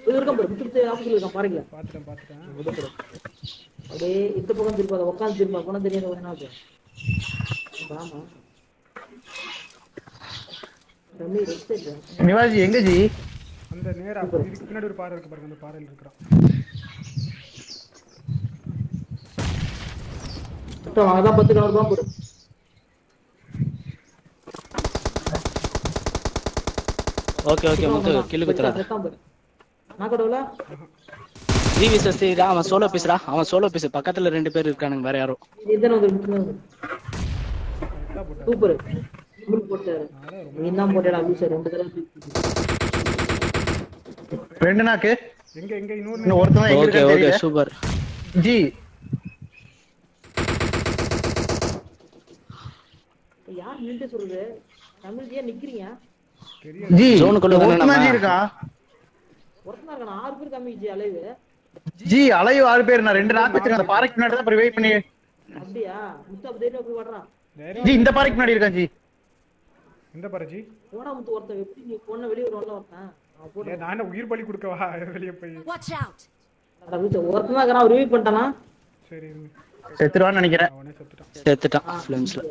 இது இருக்கான் பாரு, முத்து, முத்து, ஆப்போசிட்ல இருக்கான், பாருங்க. பார்த்துட்டேன், பார்த்துட்டேன். உள்ள போயிரு. அப்படியே இந்த பக்கம் திரும்பாத, உட்காந்து திரும்பா, போனா தெரியாத ஒரு நாள். ஆமா. நிவாஸ் ஜி, எங்க ஜி? அந்த நேரா, இதுக்கு பின்னாடி ஒரு பாறை இருக்கு பாருங்க, அந்த பாறையில இருக்கிறான். அதான் பத்து கலர் தான் போடு. ஓகே, ஓகே, முத்து, கில்லு குத்துறா. செத்தான் பாரு. நான் கடவுளா? த்ரீ விசஸ் த்ரீ, அவன் சோலோ பீஸ்டா, அவன் சோலோ பீஸ். பக்கத்துல ரெண்டு பேர் இருக்கானுங்க, வேற யாரோ. எத்தனை வந்து, எத்தனை வந்து? சூப்பர். இவரு போட்டாரு. நீ தான் போட்டடா, லூசர், ரெண்டு தடவை தூக்கி. ரெண்டு நாக்கு. எங்க, எங்க? இன்னொரு இன்னும் ஒருத்தன் தான் எங்க ஓகே, இருக்கான்னு ஓகே, தெரியல. சூப்பர். ஜி. இப்ப யார் நின்று சொல்றது? தமிழ், ஏன் நிக்கிறீங்க? ஜி, ஜோனுக்குள்ள தானே ஒருத்தன் தான் நம்ம? ஜி இருக்கான். ஒருத்தன் தான் இருக்கான், ஆறு பேர் கம்மிச்சு அலைவு. ஜி, அலைவு ஆறு பேர், நான் ரெண்டு நாக்கு வச்சிருக்கேன். அந்த பாறைக்கு பின்னாடி தான் ரிவைவ் பண்ணி. அப்படியா? முத்து, அப்ப தைரியம் போய் ஓடுறான். ஜி, இந்த பாறைக்கு பின்னாடி இருக்கான் ஜி. இந்த பாரு ஜி. போடா முத்து, ஒருத்தன் எப்படி நீ பொண்ணை வெளியே வருவான்ல ஒருத்தன். அவன் போட்டு ஏன், நான் என்ன உயிர் பலி கொடுக்கவா? வெளியே போய். Watch out! அட, வீட்டு ஒருத்தன் தான் இருக்கிறான், ரிவைவ் பண்ணிட்டானா? சரி, இருங்க. செத்துருவான்னு நினைக்கிறேன். அவனே செத்துட்டான். செத்துட்டான், ஃப்ளேம்ஸ்ல.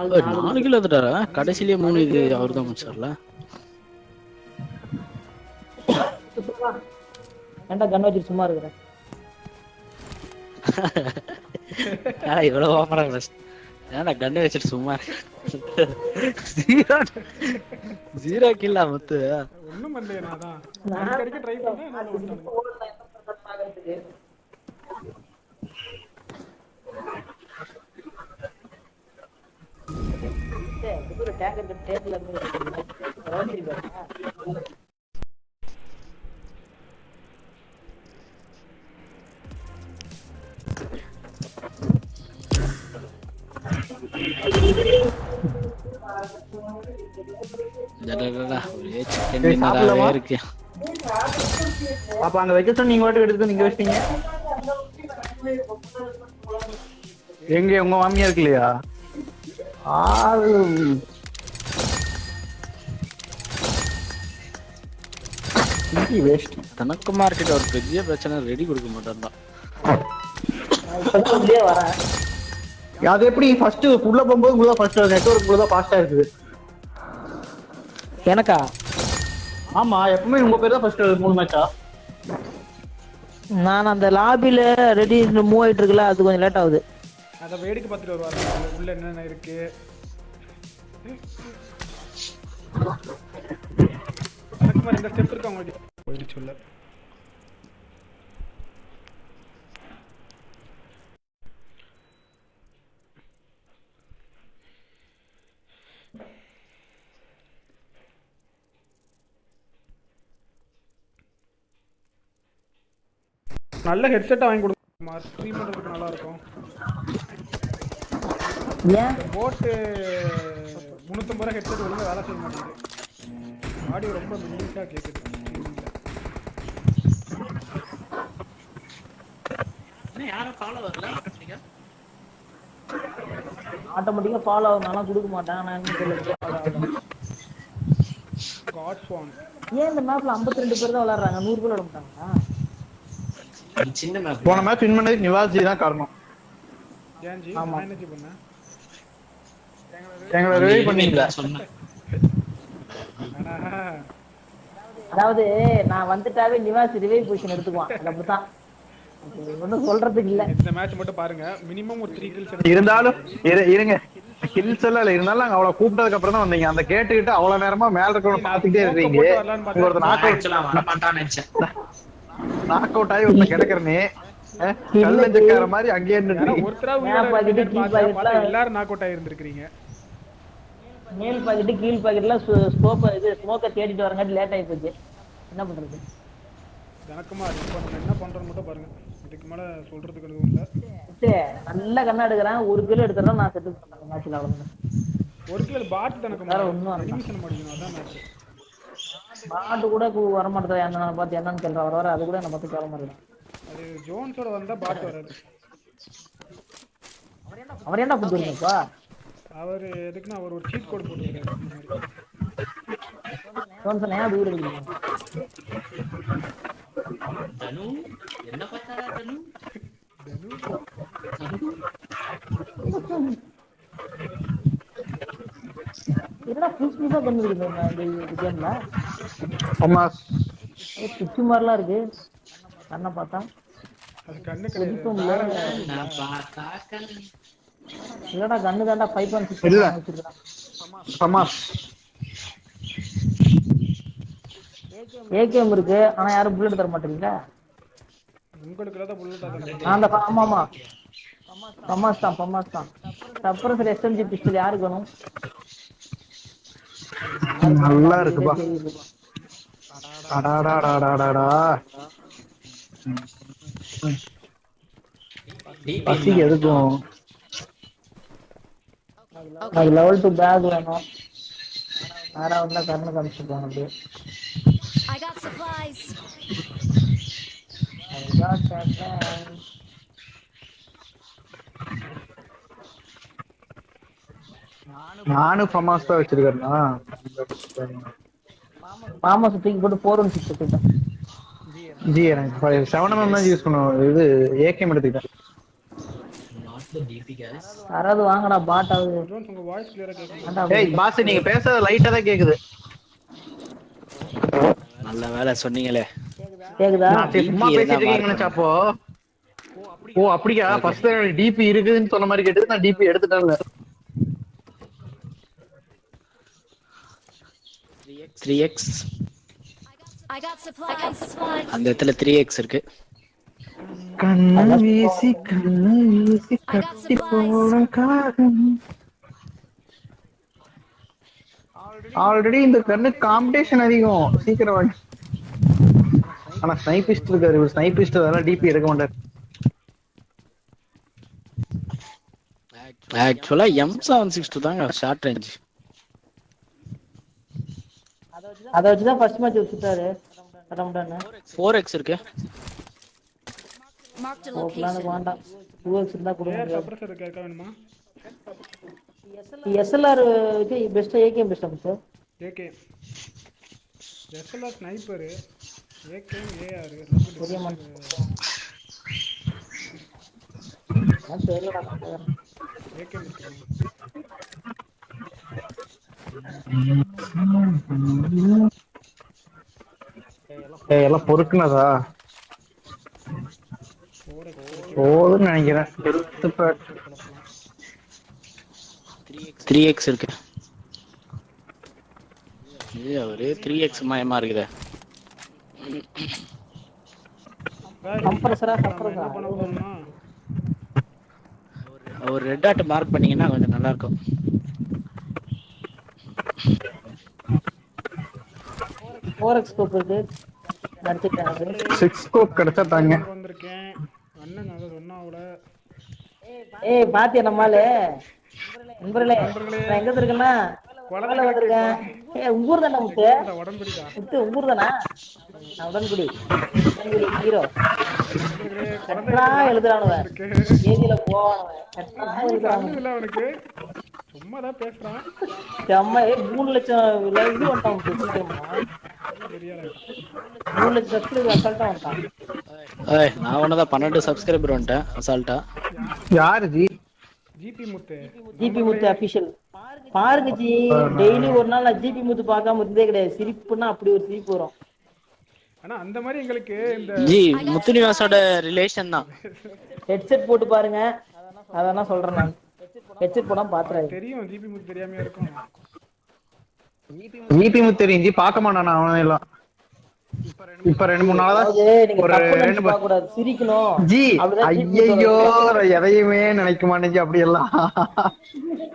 அது ஒரு நாலு கிலோ எடுத்துட்டாரா? கடைசியிலேயே மூணு இது அவரு தான் முடிச்சார்ல. ஏன்டா கன் வச்சுட்டு சும்மா இருக்கிறேன்? ஆ, இவ்வளவு ஓவரா பேச. ஏன்டா கன் வச்சுட்டு சும்மா இரு. ஜீரோ, ஜீரோ கில்லா முத்து. ஒண்ணும் பண்ணலையே, நான் தான். நான் அடிக்க ட்ரை பண்ணேன், என்னால விட்டானுங்க. டடடடா, ஒரே சிக்கன் ஏய், டின்னராகவே சாப்பிடலாமா? இருக்கு. அப்ப அங்க வைக்க சொன்ன, நீங்க வாட்டுக்கு எடுத்து நீங்க வச்சிட்டீங்க. எங்க உங்க மாமியார் இல்லையா? ஆ, இங்கே வேஸ்ட். தனக்கு மார்க்கெட் ஒரு பெரிய பிரச்சனை, ரெடி கொடுக்க மாட்டேன்றான். நான் இப்பதான் உள்ளே வரேன். அது எப்படி ஃபர்ஸ்ட்? உள்ள போகும்போது உங்களுக்கு தான் ஃபர்ஸ்ட், நெட்வொர்க் உங்களுக்கு தான் ஃபாஸ்டா இருக்குது. எனக்கா? ஆமா, எப்பவுமே உங்க பேர் தான் ஃபர்ஸ்ட், மூணு மேட்சா. நான் அந்த லாபில ரெடி, மூவ் ஆயிட்டு இருக்குல்ல, அது கொஞ்சம் லேட் ஆகுது. அதை வேடிக்கை பார்த்துட்டு வருவார், உள்ள என்னென்ன இருக்கு. அதுக்கு மாதிரி இந்த ஸ்டெப் இருக்கு அவங்ககிட்ட. போயிடுச்சு உள்ள. நல்ல ஹெட்செட்டை வாங்கி கொடுங்க, ஸ்ட்ரீம் பண்ணுறதுக்கு நல்லா இருக்கும். ஏன்? போட்டு முந்நூற்றம்பது ரூபா ஹெட்செட் ஒழுங்காக வேலை செய்ய மாட்டேங்குது. ஆடியோ ரொம்ப மெல்லிஸாக கேட்குது ஸ்ட்ரீமிங்கில். என்ன, யாரும் ஃபாலோ ஆகல நீங்க? ஆட்டோமேட்டிக்கா ஃபாலோ ஆகும், நான் கொடுக்க மாட்டேன். நான் என்ன சொல்ல, ஃபாலோ ஆகும். காட் ஸ்வான். ஏன் இந்த மேப்ல ஐம்பத்தி ரெண்டு பேர் தான் விளையாடுறாங்க, நூறு பேர் விளையாட மாட்டாங்களா? அது சின்ன மேப். போன மேட்ச் வின் பண்ணதுக்கு நிவாஸ் ஜி தான் காரணம். ஏன் ஜி, ஆமா. நான் என்ன ஜி பண்ணேன்? எங்களை ரிவைவ் பண்ணீங்களா? நான் சொன்னேன். ஆனா அதாவது, நான் வந்துட்டாவே நிவாஸ் ரிவைவ் பொசிஷன் எடுத்துக்குவான், அது அப்படித்தான். அது ஒன்றும் சொல்றதுக்கு இல்ல. இந்த மேட்ச் மட்டும் பாருங்க, மினிமம் ஒரு த்ரீ கில்ஸ். இருந்தாலும் இரு- இருங்க, கில்ஸ் எல்லாம் இல்ல, இருந்தாலும் நாங்க அவளை கூப்பிட்டதுக்கு அப்புறம் தான் வந்தீங்க. அந்த கேட்டுக்கிட்ட அவ்வளவு நேரமா மேல இருக்கிறவங்க பாத்துக்கிட்டே இருக்கீங்க. போட்டு வரலான்னு பார்த்தா ஒருத்தர் நாக் அவுட் ஆக்சுவலா வர மாட்டான்னு நினைச்சேன். நாக் அவுட் ஆகி ஒருத்தர் கிடக்குறனே, கல்லஞ்சக்கார மாதிரி அங்கேயே யாரோ நின்று. ஒருத்தரா மேப் உயிரோட பாக்கெட்டு, இருப்பீங்கன்னு கீ பார்த்தா, பார்த்தா பாக்கெட்லாம் எல்லாரும் நாக் அவுட் ஆகியிருந்திருக்கிறீங்க. மேல் பாக்கெட்டு, கீழ் பாக்கெட்லாம் ஸ்மோக்கை இது ஸ்மோக்கை தேடிட்டு வரங்காட்டி லேட் ஆகி போச்சு. என்ன பண்றது? கணக்கமா இருக்கு. இப்போ நம்ம என்ன பண்றோம்னு மட்டும் பாருங்க, இதுக்கு மேல சொல்றதுக்கு எதுவும் இல்லை. சரி, நல்ல கண்ணா எடுக்கிறேன், ஒரு கிலோ எடுத்துறேன், நான் செட்டில் பண்றேன் மேட்ச்ல, அவ்வளவுதான். ஒரு கிலோ பாட் கணக்கு வேற ஒண்ணும் வேண்டாம். எனிமீஸ் என்ன மாட்டேங்கணும், அதான் மேட்ச். பாட்டு கூட கு- வர மாட்டேன், என்ன பார்த்து என்னன்னு கேள்றேன், வர வர அது கூட என்ன பார்த்து கேட்க மாட்டேன். அது ஜோன்ஸோட வந்தா பாட் வராது. அவர் என்ன கொடுத்துருந்தப்பா? அவர் எதுக்குன்னா, அவர் ஒரு சீட் கோட் போட்டுருக்காரு. ஜோன்சன் ஏன் அது வீடு இருக்கு? தனு, என்ன பார்த்தாரா தனு? என்னடா புதுசு புதுசா கண்ணு இருக்குது இந்த கேம்ல? ஆமா. சுவிட்ச் மாதிரிலாம் இருக்கு. கண்ணை பார்த்தா அது கண்ணு வெடிக்கும் கிடையாது. இல்ல. நான் பார்த்தாக்கல். இல்லடா, கண்ணு தான்டா, ஃபைவ் பாயிண்ட் இல்ல. சிக்ஸ் வச்சிருக்கான். சமாஸ். ஏகேஎம் இருக்கு, ஆனா யாரும் புல்லட் தர மாட்டீங்களா? உங்களுக்கு இல்லாத புல்லட். அந்த ப- ஆமா ஆமா, பமாஸ் தான், பமாஸ் தான். சப்ரஸர் எஸ்எம்ஜி பிஸ்டல் யாருக்கு வேணும்? நல்லா இருக்குப்பா. சரி, இது. அடாடாடாடாடா. பசி எதுக்கும். அது லெவல் டூ பேக் வேணும். யாரா வந்தா கண்ணு காமிச்சு போங்க அப்படியே. I got supplies. அதுதான் கேட்டேன். நானும் பமாஸ் தான் வச்சிருக்கேன்னா. மாமா தூக்கி போட்டு ஃபோர் ஒன் சிக்ஸ் வச்சுட்டேன். ஜி, எனக்கு செவன் எம்எம் தான் யூஸ் பண்ணுவோம். இது ஏகேஎம் எடுத்துக்கிட்டேன். Not the D P guys. யாராவது வாங்கடா, பாட் ஆகுது. ஜோன்ஸ், உங்க வாய்ஸ் கிளியரா கேட்கல. ஏன்டா ஏய் பாஸ், நீங்க பேசுறது லைட்டா தான் கேக்குது. நல்ல வேலை, சொன்னீங்களே. கேக்குதா? நான் சரி, சும்மா பேசிட்டு இருக்கீங்கன்னு நினைச்சா அப்போ. ஓ அப்படியா? ஃபர்ஸ்ட் டிபி இருக்குதுன்னு சொன்ன மாதிரி கேட்டது, நான் டிபி எடுத்துட்டேன்ல. Three X. I got supplies. அந்த இடத்துல த்ரீ எக்ஸ் இருக்கு. கண்ணை வீசி, கண்ணை வீசி கட்டி போன காகம். ஆல்ரெடி இந்த கன்னு காம்படிஷன் அதிகம், சீக்கிரம் வாங்க. ஆனா ஸ்னைபிஸ்ட் இருக்காரு, இவர் ஸ்னைபிஸ்ட், அதெல்லாம் டிபி எடுக்க மாட்டார். ஆக்சுவலா எம் செவன் சிக்ஸ் டூ தாங்க ஷார்ட் ரேஞ்ச். அதை வச்சுதான் ஃபர்ஸ்ட் மேட்ச் வச்சுட்டாரு. கட்டமுட்டான்னு. ஃபோர் எக்ஸ் இருக்கு. Marked a ஓகேலாம் location. வேண்டாம். டூ எக்ஸ் இருந்தா கொடுங்க. ஏர் சப்ரஸர் இருக்கா, இருக்கா வேணுமா? எஸ்எல்ஆர் இது பெஸ்டா, ஏகேஎம் பெஸ்டா sir? AK. SLR sniper, AKM AR. பெரிய மனுஷன். நான் தெரியலடா, நான் போயிடுறேன். ஏய், எல்லாம் பொறுக்குனதா? போதும்னு நினைக்கிறேன். த்ரீ எக்ஸ் இருக்கு. இது ஒரே த்ரீ எக்ஸ் மயமா இருக்குதே. கம்ப்ரஸரா, கம்ப்ரஸரா. ஒரு ரெட் டாட் மார்க் பண்ணீங்கன்னா கொஞ்சம் நல்லா இருக்கும். ஃபோர் எக்ஸ் ஸ்கோப் இருக்கு. அடிச்சுட்டேன். சிக்ஸ் ஸ்கோப் கிடைச்சா தாங்க. வந்திருக்கேன். அண்ணன் அதை சொன்னா அவள. ஏய், பாத்தியா நம்மாலு? நண்பர்களே, நண்பர்களே, நான் எங்க வந்திருக்கேன்னா, குளத்துல வந்திருக்கேன். ஏய், உங்க ஊர் தானே, முத்து? உடம்புடிடா. முத்து, உங்க ஊர் தானா? நான் உடன்குடி. உடன்குடி ஹீரோ. நண்பர்களே, குளத்துல கட்டா எழுதுறானுவ. வந்திருக்கேன். ஏரியில போவானுவ. கட்டா அவனுக்கு கண்ணு எழுதுறானுவ. இல்ல அவனுக்கு. சும்மா தான் பேசுறான். செம்ம, ஏ, மூணு லட்சம் லைக் இது வந்துட்டான், சீக்கிரமா. பெரியாளா. மூணு லட்சம் சப்ஸ்கிரைபர் அசால்ட்டா வந்துட்டான். ஏய், நான் ஒண்ணுதான் பன்னெண்டு சப்ஸ்கிரைபர் வந்துட்டேன், அசால்ட்டா. யாரு ஜி? ஜிபி முத்து. ஜிபி முத்து அபிஷியல். பாருங்க ஜி, டெய்லி ஒரு நாள் நான் ஜிபி முத்து பார்க்காம இருந்தே கிடையாது. சிரிப்புன்னா அப்படி ஒரு சிரிப்பு வரும். ஆனா அந்த மாதிரி எங்களுக்கு இந்த ஜி, முத்துனிவாசோட ரிலேஷன் தான். ஹெட்செட் போட்டு பாருங்க, அதான் சொல்றேன் நான். ஹெட்செட் போடாம பாத்துறாரு. தெரியும், ஜிபி முத்து தெரியாமையா இருக்கும். ஜிபி முத்து தெரியும் ஜி, பார்க்க மாட்டான் நான் அவனை எல்லாம். இப்ப ரெண்டு மூணு நாளா அதாவது, நீங்க ஒரு தப்பா ரெண்டு நினைச்சு மூணு பார்க்க கூடாது, சிரிக்கணும். ஜி, அப்படிதான் ஜிபி முத்து ஐயையோ, எதையுமே நினைக்க மாட்டேன் ஜி, அப்படியெல்லாம்.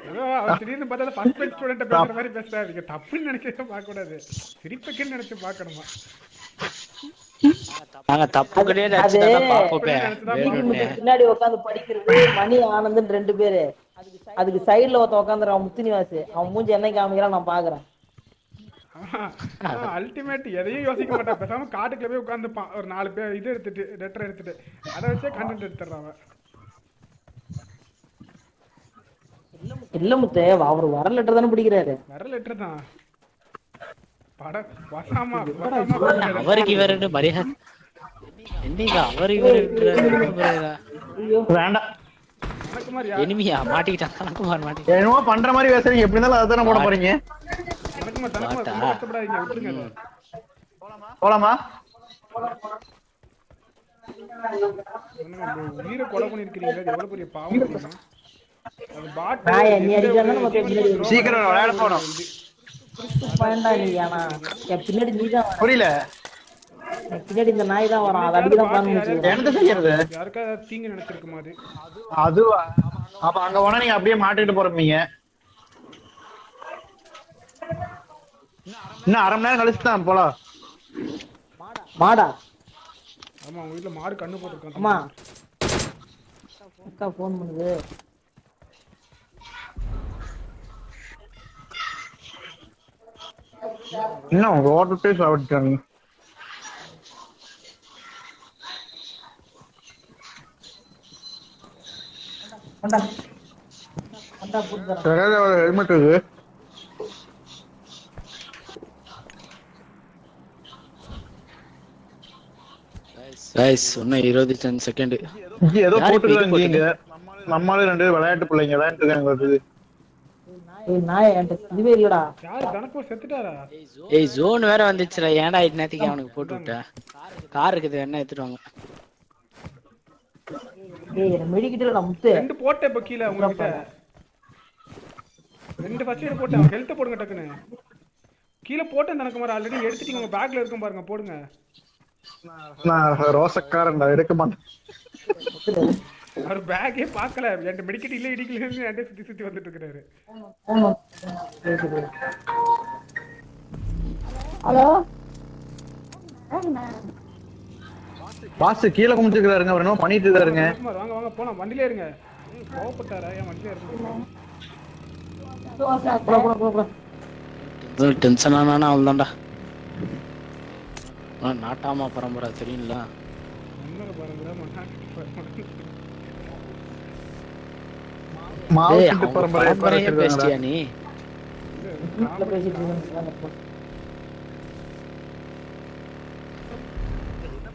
ஏதோ அவன் திடீர்னு பார்த்தா ஃபர்ஸ்ட் பெஞ்ச் ஸ்டூடெண்ட் பேசுற மாதிரி பேசுறாரு. நீங்க தப்புன்னு நினைக்கவே பார்க்க கூடாது, சிரிப்புக்குன்னு நினைச்சு பார்க்கணுமா? நாங்க தப்பு அது, கிடையாது, அது நினைச்சுதான் பார்ப்போமே. ஜிபி முத்து பின்னாடி உட்கார்ந்து படிக்கிறது மணி ஆனந்தன் ரெண்டு பேரு. அதுக்கு சைடுல ஒருத்தன் உட்காந்துருக்கான், முத்துனிவாசு. அவன் மூஞ்சி என்னைக்கு காமிக்கிறான், நான் பாக்குறேன். அல்டிமேட் எதையும் யோசிக்க மாட்டான், பேசாம காட்டுக்குள்ள போய் உட்காந்துப்பான். ஒரு நாலு பேர் இது எடுத்துட்டு, லெட்டர் எடுத்துட்டு, அதை வச்சே கண்டென்ட் எடுத்துடுறான் அவன். இல்ல முத்தே, அவர் வர லெட்டர் தானே பிடிக்கிறாரு. வர லெட்டர் தான். பட வசாமா, வசாமா. அவருக்கு இவரு மரியாதை. என்னங்க அவரு இவரு? ஐயோ. வேண்டாம். எனிமியா மாட்டிக்கிட்டான், தனக்குமார் மாட்டிக்கிட்டான். என்னமோ பண்ற மாதிரி பேசுறீங்க, எப்படி இருந்தாலும் அதை தானே போட போறீங்க. தனக்குமார், தனக்குமார், பாட்டா? ரொம்ப கஷ்டப்படாதீங்க, விட்டுருங்க அதை. ம். போலாமா? என்னங்க, உங்க உயிரை கொலை பண்ணிருக்கீங்க, அது எவ்வளவு பெரிய பாவம் தெரியுமா? அது பாட்டு. நாயா, நீ எந்த அடிக்கிறான்னு ஒரு நம்ம சீக்கிரம் விளையாட போனோம். பாயிண்டா நீ, ஆனா என் பின்னாடி நீ தான் வர. புரியல. என் பின்னாடி இந்த நாய் தான் வரான், அதை அடிக்க தான் பிளான் பண்ணிட்டு. என்னது செய்யறது? யாருக்கா தீங்கு நினைச்சிருக்குமா அது? அதுவா? அப்ப அங்க போனா நீங்க அப்படியே மாட்டிட்டு போறீங்க. இன்னும் அரை மணி நேரம் கழிச்சு தான் போலாம். மாடா. ஆமா, உங்க வீட்டுல மாடு கண்ணு போட்டிருக்கான். அம்மா. அக்கா ஃபோன் பண்ணுது. இன்னும் ஓட்டுட்டே சாப்பிட்டாங்க. ஹெல்மெட் இது. கைஸ், இன்னும் இருபத்தி அஞ்சு செகண்ட். இங்க ஏதோ போட்டுக்கிறாங்க இங்க. நம்மளே ரெண்டு பேரும் விளையாட்டு பிள்ளைங்க விளையாட்டு இருக்காங்க. ஏய், நாய், என்கிட்ட இதுவே இல்லடா. யாரு? தனக்கு செத்துட்டாரா? ஏய், ஜோன் வேற வந்துச்சுடா. ஏன்டா இட் நேரத்துக்கு அவனுக்கு போட்டு விட்டேன்? கார் இருக்குது, என்ன எடுத்துட்டு வாங்க. ஏய், என்ன மெடிக்கிட்டு இல்லடா, முத்து. ரெண்டு போட்டேன் இப்ப கீழே உங்ககிட்ட. ரெண்டு ஃபர்ஸ்ட் எய்ட் போட்டேன். ஹெல்த் போடுங்க டக்குன்னு. கீழே போட்டேன் தனக்குமார், ஆல்ரெடி எடுத்துட்டீங்க. உங்க பேக்ல இருக்கும் பாருங்க, போடுங்க. நான் ரோசக்காரன்டா, எடுக்க மாட்டேன். அவர் பேக்கே பார்க்கல. என்கிட்ட மெடிக்கெட் இல்ல, இடிக்கலன்னு என்கிட்ட சுத்தி சுத்தி வந்துட்டு இருக்கிறாரு. ஹலோ. பாஸ் கீழே குமிச்சிருக்கிறாருங்க, அவர் என்னமோ பண்ணிட்டு இருக்காருங்க. தனக்குமார், வாங்க, வாங்க, போலாம். வண்டியிலே இருங்க. ம், கோவப்பட்டாரா? ஏன் வண்டியிலே இருங்க? போடா, போடா, போடா, போடா. டென்ஷன் ஆனானா அவ்வளோதான்டா. ஆ, நாட்டாமா பரம்பரை தெரியும்ல. மன்னர் பரம்பரை, மன்னர் பரம்பரை. ஏய், மாவட்ட அவங்க பரம்பரை பரம்பரையே பேசிட்டியா நீ?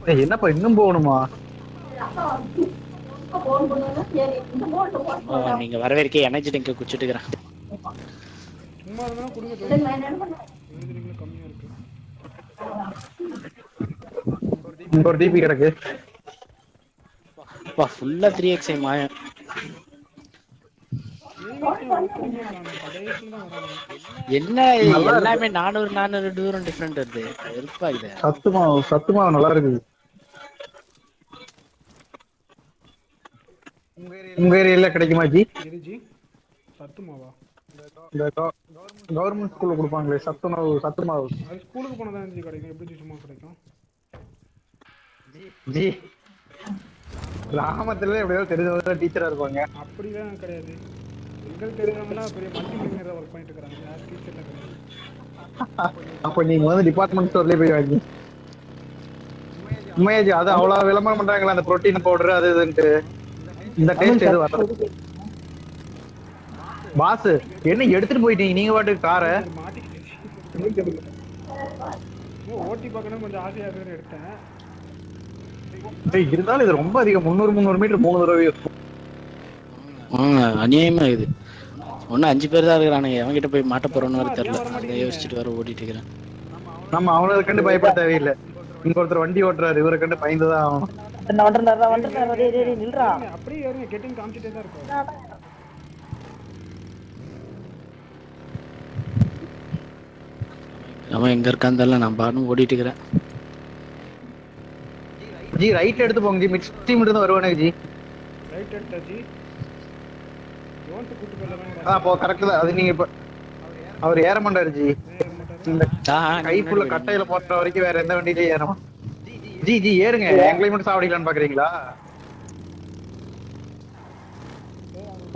ஏய், என்னப்பா, இன்னும் போகணுமா? ஓ, நீங்க வர வரைக்கும் எனர்ஜி ட்ரிங்க் குடிச்சிட்டு இருக்கிறேன். சும்மா இருந்தா கொடுங்க தோழி. ஏஜ் ட்ரிங்க்ல கம்மியா இருக்கு. இங்க ஒரு டிபி கிடக்கு. அப்பா, ஃபுல்லா த்ரீ எக்ஸ் மாயம். எனிமீஸ் ஒருத்தருமே காணும். கடைசியில் தான் வராங்க. என்ன? எல்லாமே நானூறு நானூறு தூரம் டிஃப்ரெண்ட் வருது. வெறுப்பா இது. சத்து மாவு, சத்து மாவு நல்லா இருக்குது. உங்க ஏரியால கிடைக்குமா ஜி? எது ஜி? சத்து மாவா? இந்த கவர்மெண்ட் ஸ்கூல்ல கொடுப்பாங்களே, சத்துணவு, சத்து மாவு. அது ஸ்கூலுக்கு போனா தான் ஜி கிடைக்கும். எப்படி ஜி சும்மா கிடைக்கும்? ஜி, கிராமத்துல எப்படியோ தெரிஞ்சவங்க டீச்சரா இருப்பாங்க. அப்படிலாம் கிடையாது. எங்கள் தெரிஞ்சவங்கலாம் பெரிய மல்டி மில்லியனரா ஒர்க் பண்ணிட்டு இருக்கிறாங்க. யார் டீச்சர்ல கிடையாது. அப்ப நீங்க வந்து டிபார்ட்மெண்ட் ஸ்டோர்லயே போய் வாங்கி. உண்மையா ஜி, அது அவ்வளவு விளம்பரம் பண்றாங்களா, அந்த புரோட்டீன் பவுடர் அது இதுன்ட்டு? இந்த டேஸ்ட் எது வர? பாஸ், என்ன எடுத்துட்டு போயிட்டீங்க நீங்க பாட்டுக்கு காரை? மாட்டிக்கிட்டு ஓட்டி பார்க்கணும், கொஞ்சம் ஆசையாக இருக்குன்னு எடுத்தேன். ஏய், இருந்தாலும் இது ரொம்ப அதிகம். முந்நூறு, முந்நூறு மீட்டர், மூணு தடவை. ஆ, அநியாயமா இது. ஒன்னும் அஞ்சு பேர் தான் இருக்கிறானுங்க. எவன்கிட்ட போய் மாட்ட போறோன்னு வர தெரியல. அதை யோசிச்சுட்டு வர ஓடிட்டு இருக்கிறேன். நம்ம அவனை கண்டு பயப்பட தேவையில்லை. இங்க ஒருத்தர் வண்டி ஓட்டுறாரு, இவரை கண்டு பயந்துதான் ஆகணும். நான் வந்துடுறேன், நான் வந்துடுறேன், டேய், டேய், டேய், நில்றா. அப்படியே ஏறுங்க, கெட்டிங் காமிச்சிட்டே தான் இருக்கும். அவன் எங்க இருக்கான்னு தெரியல, நான் பாட்டுன்னு ஓடிட்டு இருக்கிறேன். ஜி, ரைட் எடுத்து போங்க ஜி, மிட் ஸ்ட்ரீம் இருந்து வருவானுங்க ஜி. ரைட் எடுத்தா ஜி. ஜோன்ஸ் கூட்டு போயிடலாம். ஆ, போ, கரெக்ட் தான். அது நீங்க இப்ப, அவர் ஏற மாட்டாரு ஜி. இந்த ஆ, ஆ, கைப்புள்ள கட்டையில போட்ட வரைக்கும் வேற எந்த வண்டியிலயும் ஏறணும். ஜி, ஜி, ஏறுங்க. எங்களை மட்டும் சாவடிக்கலான்னு பாக்குறீங்களா?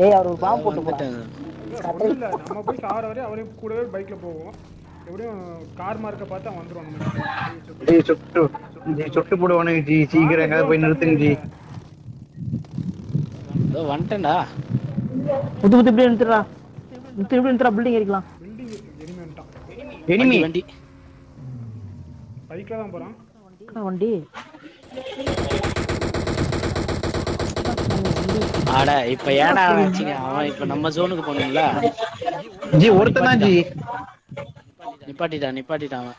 ஏய், அவர் ஒரு பாம்பு போட்டு போறான். வந்துட்டேன். ஒன்றும் இல்லை, நம்ம போய் சாகிற வரை அவரையும் கூடவே பைக்கில் போவோம். எப்படியும் கார் மார்க்கை பார்த்து அவன் வந்துடுவான். ஜி, சுட்டு, ஜி, சுட்டு போடுவானுங்க ஜி. சீக்கிரம் எங்கேயாவது போய் நிறுத்துங்க ஜி. இதோ வந்துட்டேன்டா. முத்து, முத்து, இப்படி நிறுத்துறா. முத்து, இப்படி நிறுத்துறா, பில்டிங் ஏறிக்கலாம். பில்டிங் எனிமி வந்துட்டான். எனிமி. வண்டி. பைக்கில் தான் போகிறான். என்ன வண்டி? ஆடா, இப்ப ஏடா ஆச்சுங்க? அவன் இப்ப நம்ம ஜோனுக்கு போகணும்ல. ஜி, ஒருத்தன் தான் ஜி. நிப்பாட்டிட்டான், நிப்பாட்டிட்டான் அவன்.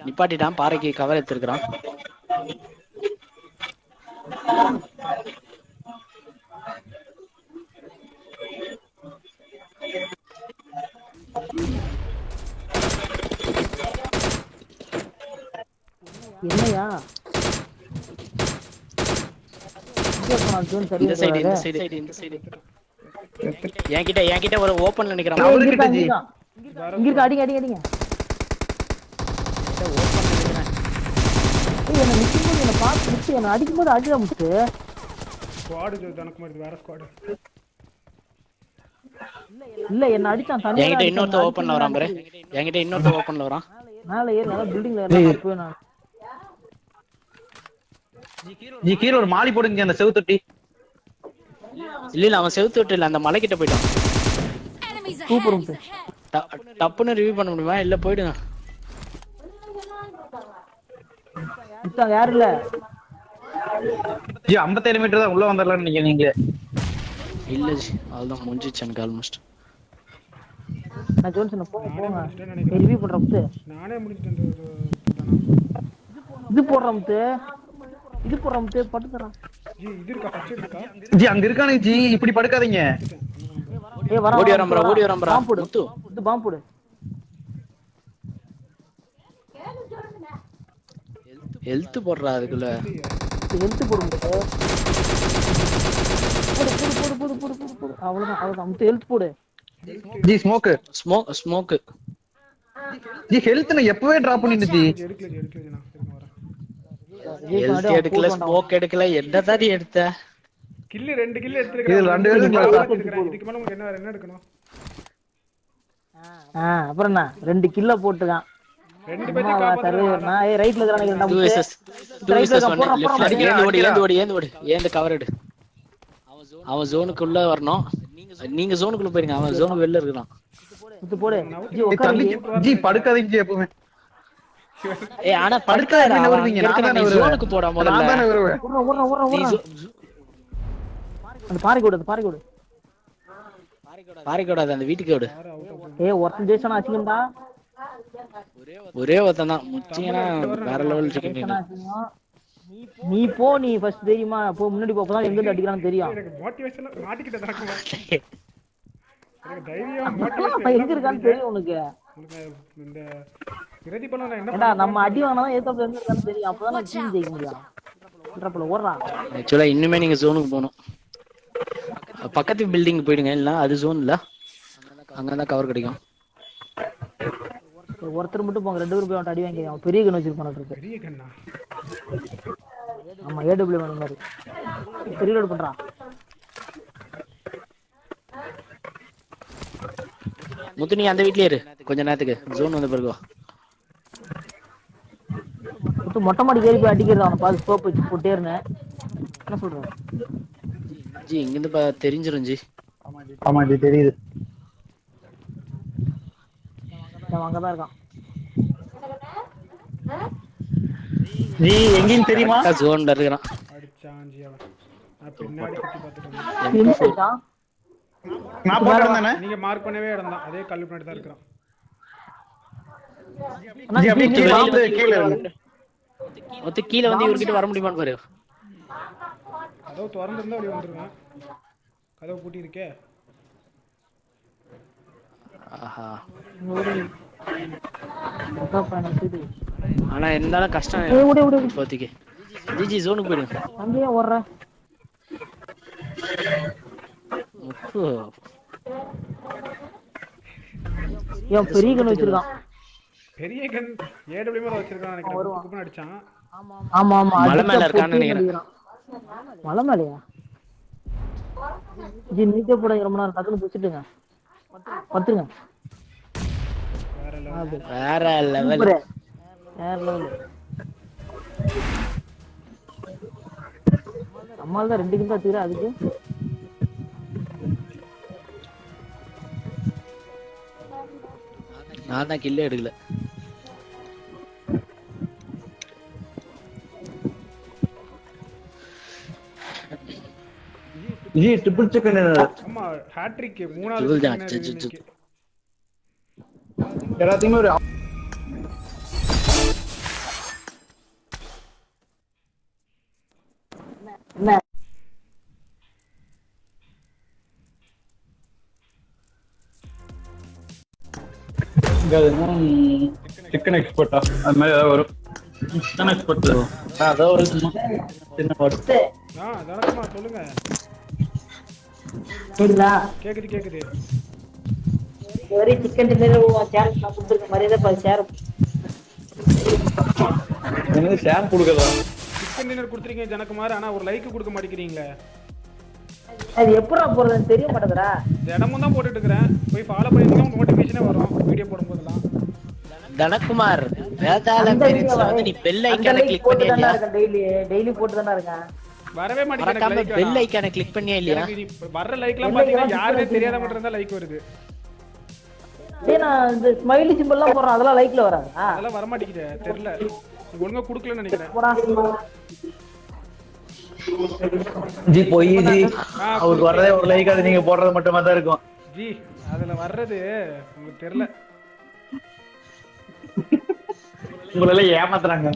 நிப்பாட்டிட்டான், பாறைக்கு கவர் எடுத்திருக்கிறான். என்னையா? இங்கே போனா ஜோன் இந்த சரியா சைடு, இந்த வராது. சைடு, இந்த சைடு. என்கிட்ட, என்கிட்ட ஒரு ஓப்பன்ல நிக்கிறான். அவரு கிட்ட ஜி. இங்க இருக்கு, அடிங்க, அடிங்க, அடிங்க. என்கிட்ட ஓப்பன்ல நிக்கிறான். ஏய், என்ன நிக்கும் போது என்ன பார்த்து நிக்கு, என்ன அடிக்கும் போது அடிடா முத்து. ஸ்குவாடு ஜோய் தனக்கு மாதிரி வேறு ஸ்குவாடு. இல்ல, என்ன அடிச்சான் தனியா. என்கிட்ட இன்னொருத்த ஓப்பன்ல வரான் பாரு. என்கிட்ட இன்னொருத்த ஓப்பன்ல வரான். மேல ஏறி, அதான் பில்டிங்ல ஏறி போய் நான். ஜி, கீழே ஒரு மாலி போடுங்க அந்த செவுத்தொட்டி. இல்ல, இல்ல, அவன் செவுத்து விட்டு இல்ல, அந்த மலைக்கிட்ட போயிட்டான். சூப்பர் முத்து. ட- டப்புன்னு ரிவ்யூ பண்ண முடியுமா? இல்ல, போயிடுங்க. மிச்சம் யாரும் இல்ல. ஜி, ஐம்பத்தேழு மீட்டர் தான், உள்ள வந்துடலாம்னு நீங்க நீங்களே. இல்ல ஜி, அவ்வளவுதான், முடிஞ்சிச்சு எனக்கு ஆல்மோஸ்ட். நான் ஜோன்சன் போங்க, போங்க. ரிவ்யூ பண்றேன் முத்து. நானே முடிச்சிட்டேன். இது, இது, இது போடுறேன் முத்து. இது போடுறேன் முத்து, பட்டு தரேன். ஜி, இது இருக்கா? ஃபர்ஸ்ட் எய்ட் இருக்கா? ஜி, அங்க இருக்கானுங்க ஜி, இப்படி படுக்காதீங்க. ஏ, வரான், ஓடி வரான், வரான் bro, வரான். ஓடி வரான் bro. பாம்பு போடு. முத்து. இது பாம்பு போடு. ஹெல்த் போடுறா அதுக்குள்ள. ஹெல்த் போடு முத்து. போடு, போடு, போடு, போடு, போடு, போடு, போடு. அவ்வளவுதான், அவ்வளவுதான். முத்து, ஹெல்த் போடு. G, smoke. Smoke, smoke. G, health நான் எப்பவே டிராப் பண்ணிட்டு ஜி. எடுக்கல ஜி, எடுக்கல ஜி, நான் இருங்க, வரேன். ஹெல்த் எடுக்கல, ஸ்மோக் எடுக்கல, என்ன தான் நீ எடுத்த? கில்லு, ரெண்டு கில்லு இது ரெண்டு பேரும் எடுத்துருக்கேன். இதுக்கு மேல உங்களுக்கு என்ன, என்ன எடுக்கணும்? ஆ, அப்புறம் என்ன? ரெண்டு கில்ல போட்டுருக்கான். ரெண்டு சும்மா பேர்த்தையும் வா, காப்பாத்துறேன். சர்வேயர். நான், ஏய், ரைட்ல இருக்கிறான், டூ நம்ம விசஸ் டூ விசஸ் ஒன். போடுறா, லெஃப்ட்ல போடுறா. ஏந்து ஓடி, ஏந்து ஓடி, ஏந்து ஓடி, ஏந்து கவர்டு. அவன் ஜோனுக்குள்ள வரணும். நீங்க ஜோனுக்குள்ள போயிருங்க, அவன் ஜோனுக்கு வெளில இருக்கிறான். முத்து போடு. ஜி, ஏய், உட்காரு தம்பி, ஜி. ஜி, படுக்காதீங்க ஜி, எப்பவுமே. ஏ, ஆனா படுக்காதடா, அவன் அங்க இருக்கான். நீ ஜோனுக்கு போடா முதல்ல. நான் தானே வருவேன். விட்றா, விட்றா, விட்றா, நீ விட்றா. ஜோ-, ஜோ-, அந்த பாறைக்கு விடு, அந்த பாறைக்கு விடு. பாறைக்கு விடாத, அந்த வீட்டுக்கு விடு. ஏ, ஒருத்தன் ஜெயிச்சானா அசிங்கம்டா. ஒரே ஒருத்தன் தான். முச்சிங்கன்னா வேற லெவல் சிக்கன். நீ போ, நீ ஃபர்ஸ்ட் தைரியமா போ, முன்னாடி போ, அப்பதான் எங்க இருந்து அடிக்கிறான்னு தெரியும். எனக்கு மோட்டிவேஷன் மாட்டிக்கிட்டேன். எனக்கு தைரியம், மோட்டிவேஷன் எங்க எல்லாம் இருக்கான்னு தெரியும் உனக்கு. உனக்கு இந்த பிரதிபலன் நான் என்ன ஏண்டா, நம்ம அடி வாங்கினா எதுக்கு எங்க இருக்கான்னு தெரியும், அப்பதான் நம்ம டீம் ஜெயிக்க முடியும். விட்றா, ஓடுறா. ஆக்சுவலா இன்னுமே நீங்க ஜோனுக்கு போகணும். பக்கத்து பில்டிங் போயிடுங்க, இல்ல அது ஜோன் இல்ல, அங்க தான் கவர் கிடைக்கும். ஒருத்தர் மட்டும் போங்க, ரெண்டு பேரும் போய் அவன்கிட்ட அடி வாங்கி, அவன் பெரிய கன் வச்சிருப்பான் இருக்கு. பெரிய கன்னா? ஆமா, ஏடபிள்யூ கன் மாதிரி. ரீலோட் பண்றான். முத்து, நீ அந்த வீட்லயே இரு, கொஞ்ச நேரத்துக்கு ஜோன் வந்த பிறகு வா. முத்து, மொட்டை மாடிக்கு ஏறி போய் அடிக்கிறது, அவனை பார்த்து ஸ்கோப் வச்சு போட்டேருன்னு. என்ன சொல்றேன்? ஜி, இங்கிருந்து பா-, தெரிஞ்சிரும் ஜி. ஆமா ஜி, தெரியுது. அவன் அங்கதான் இருக்கான். ஜி, எங்கேன்னு தெரியுமா? ஜோன்ல இருக்கிறான். அடிச்சான் ஜி அவன். நான் பின்னாடி சுத்தி பார்த்துட்டு இருந்தேன். எங்க இருக்கான்? நான் போட்டேன் தானே? நீங்க மார்க் பண்ணவே இடம் தான், அதே கல் பின்னாடி தான் இருக்கிறான். அண்ணா, ஜி, அப்படியே கீழே வந்து, கீழே இறங்கு. ஒருத்தன் கீழே வந்து இவர்கிட்ட வர முடியுமான்னு பாரு. கதவு திறந்திருந்தா அப்படி வந்துருவேன். கதவு பூட்டி இருக்கே. ஆஹா. ஆனா, இருந்தாலும் கஷ்டம். ஏய், விடு, விடு, விடு. இப்போதைக்கு. ஜி, ஜி, ஜோனுக்கு போயிடுங்க. அங்கேயே ஓடுறேன். ஓ. இவன் பெரிய கன் வச்சிருக்கான். பெரிய கன் ஏடபிள்யூ மேல வச்சிருக்கான் நினைக்கிறேன். குப்பு குப்புன்னு அடிச்சான். ஆமா, ஆமா, மலை மேல அடிச்சா இருக்கான்னு பொத்துன்னு நினைக்கிறேன். அடிக்கிறான். மலை மேலயா? ஜி, நீட்டே போட ரொம்ப நேரம் டக்குன்னு பிடிச்சிட்டுங்க. பத்துருங்க. வேற லெவல். வேற லெவல். சூப்பர். வேற லெவல். நம்மால தான் ரெண்டு கில் தான் தீரா அதுக்கு. நான் தான் கில்லே எடுக்கல. G, triple chicken. ஆமா, ஹேட்ரிக், மூணாவது ட்ரிபிள் தான். Chicken C, C, C. இன்னைக்கு. எல்லாத்துக்குமே ஒரு என்ன? இங்க அது என்ன? சிக்கன் எக்ஸ்பர்ட்டா? அது மாதிரி ஏதாவது வரும். Chicken expert. ஆ, அதான் ஒரு சும்மா சின்ன வேர்டு. ஆ, வணக்கம்மா, சொல்லுங்க. கேக்குதா? கேக்குது, கேக்குது. இது வரை சிக்கன் டின்னர் உன் சேனல் நான் கொடுத்துருக்கேன், மரியாதை ஷேர். என்ன ஷேர் கொடுக்கறதா? சிக்கன் டின்னர் கொடுத்துருக்கீங்க ஜனக்குமார், ஆனா ஒரு லைக் கொடுக்க மாட்டேங்கிறீங்களே. அது எப்படா போடுறதுன்னு தெரிய மாட்டேதுடா. தினமும் தான் போட்டுட்டு இருக்கிறேன், போய் ஃபாலோ பண்ணிருந்தா நோட்டிஃபிகேஷனே வரும் வீடியோ போடும்போதெல்லாம். தனக்குமார், வேதாள அந்த பீரியட்ஸ்ல வந்து நீ பெல் அந்த ஐகானை லைக் கிளிக் போட்டு பண்ணியா தானே இல்லையா? இருக்கேன், டெய்லி டெய்லி போட்டு தானே இருக்கேன். வரவே மாட்டேங்குது. மறக்காம பெல் ஐகானை கிளிக் பண்ணியா இல்லையா? எனக்கு இது வர்ற லைக்லாம் பாத்தீங்கன்னா யாருமே தெரியாத மட்டும் இருந்தா லைக் வருது. டேய், நான் இந்த ஸ்மைலி சிம்பிள்லாம் போடுறேன், அதெல்லாம் லைக்ல வராதா? அதெல்லாம் வர மாட்டேங்குது, தெரியல. நீ ஒழுங்கா கொடுக்கலன்னு நினைக்கிறேன். போடா. ஜி, போய் ஜி. ஆ, அவருக்கு வர்றதே ஒரு லைக், அது நீங்க போடுறது மட்டுமா தான் இருக்கும். ஜி, அதுல வர்றது உங்களுக்கு தெரியல. உங்களெல்லாம் ஏமாத்துறாங்க.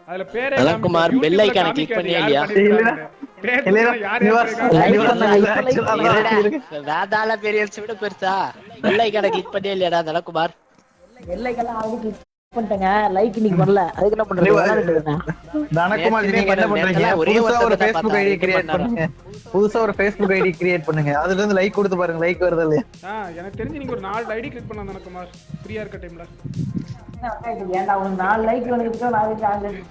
அதுல பேரே தனக்குமார், காமிக்காது, பெல் ஐகானை கிளிக் பண்ணியா இல்லையா? இல்ல, இல்ல, இல்ல, இல்ல, இல்ல, actually, இல்லடா, வேதாள பீரியட்ஸ் விட பெருசா? பெல் ஐகானை கிளிக் பண்ணியா இல்லையாடா, தனக்குமார்? பெல் ஐகான் ஆல்ரெடி கிளிக் பண்ணிட்டேங்க, லைக் இன்னைக்கு பண்ணல, அதுக்கு என்ன பண்றது? தனக்குமார், நீங்க என்ன பண்றீங்க? ஒரே புதுசா ஒரு Facebook ID கிரியேட் பண்ணுங்க. புதுசா ஒரு Facebook ID கிரியேட் பண்ணுங்க, அதுல இருந்து லைக் கொடுத்து பாருங்க, லைக் வருதா இல்லையா? ஆ, எனக்கு தெரிஞ்சு நீங்க ஒரு நாலு ஐடி கிரியேட் பண்ணலாம் தனக்குமார், ஃப்ரீயா இருக்க டைம்ல. ஏன்டா, ஒரு நாலு லைக் வேணுங்கிறதுக்கு நான் அதுக்கு ஆல்ரெடி.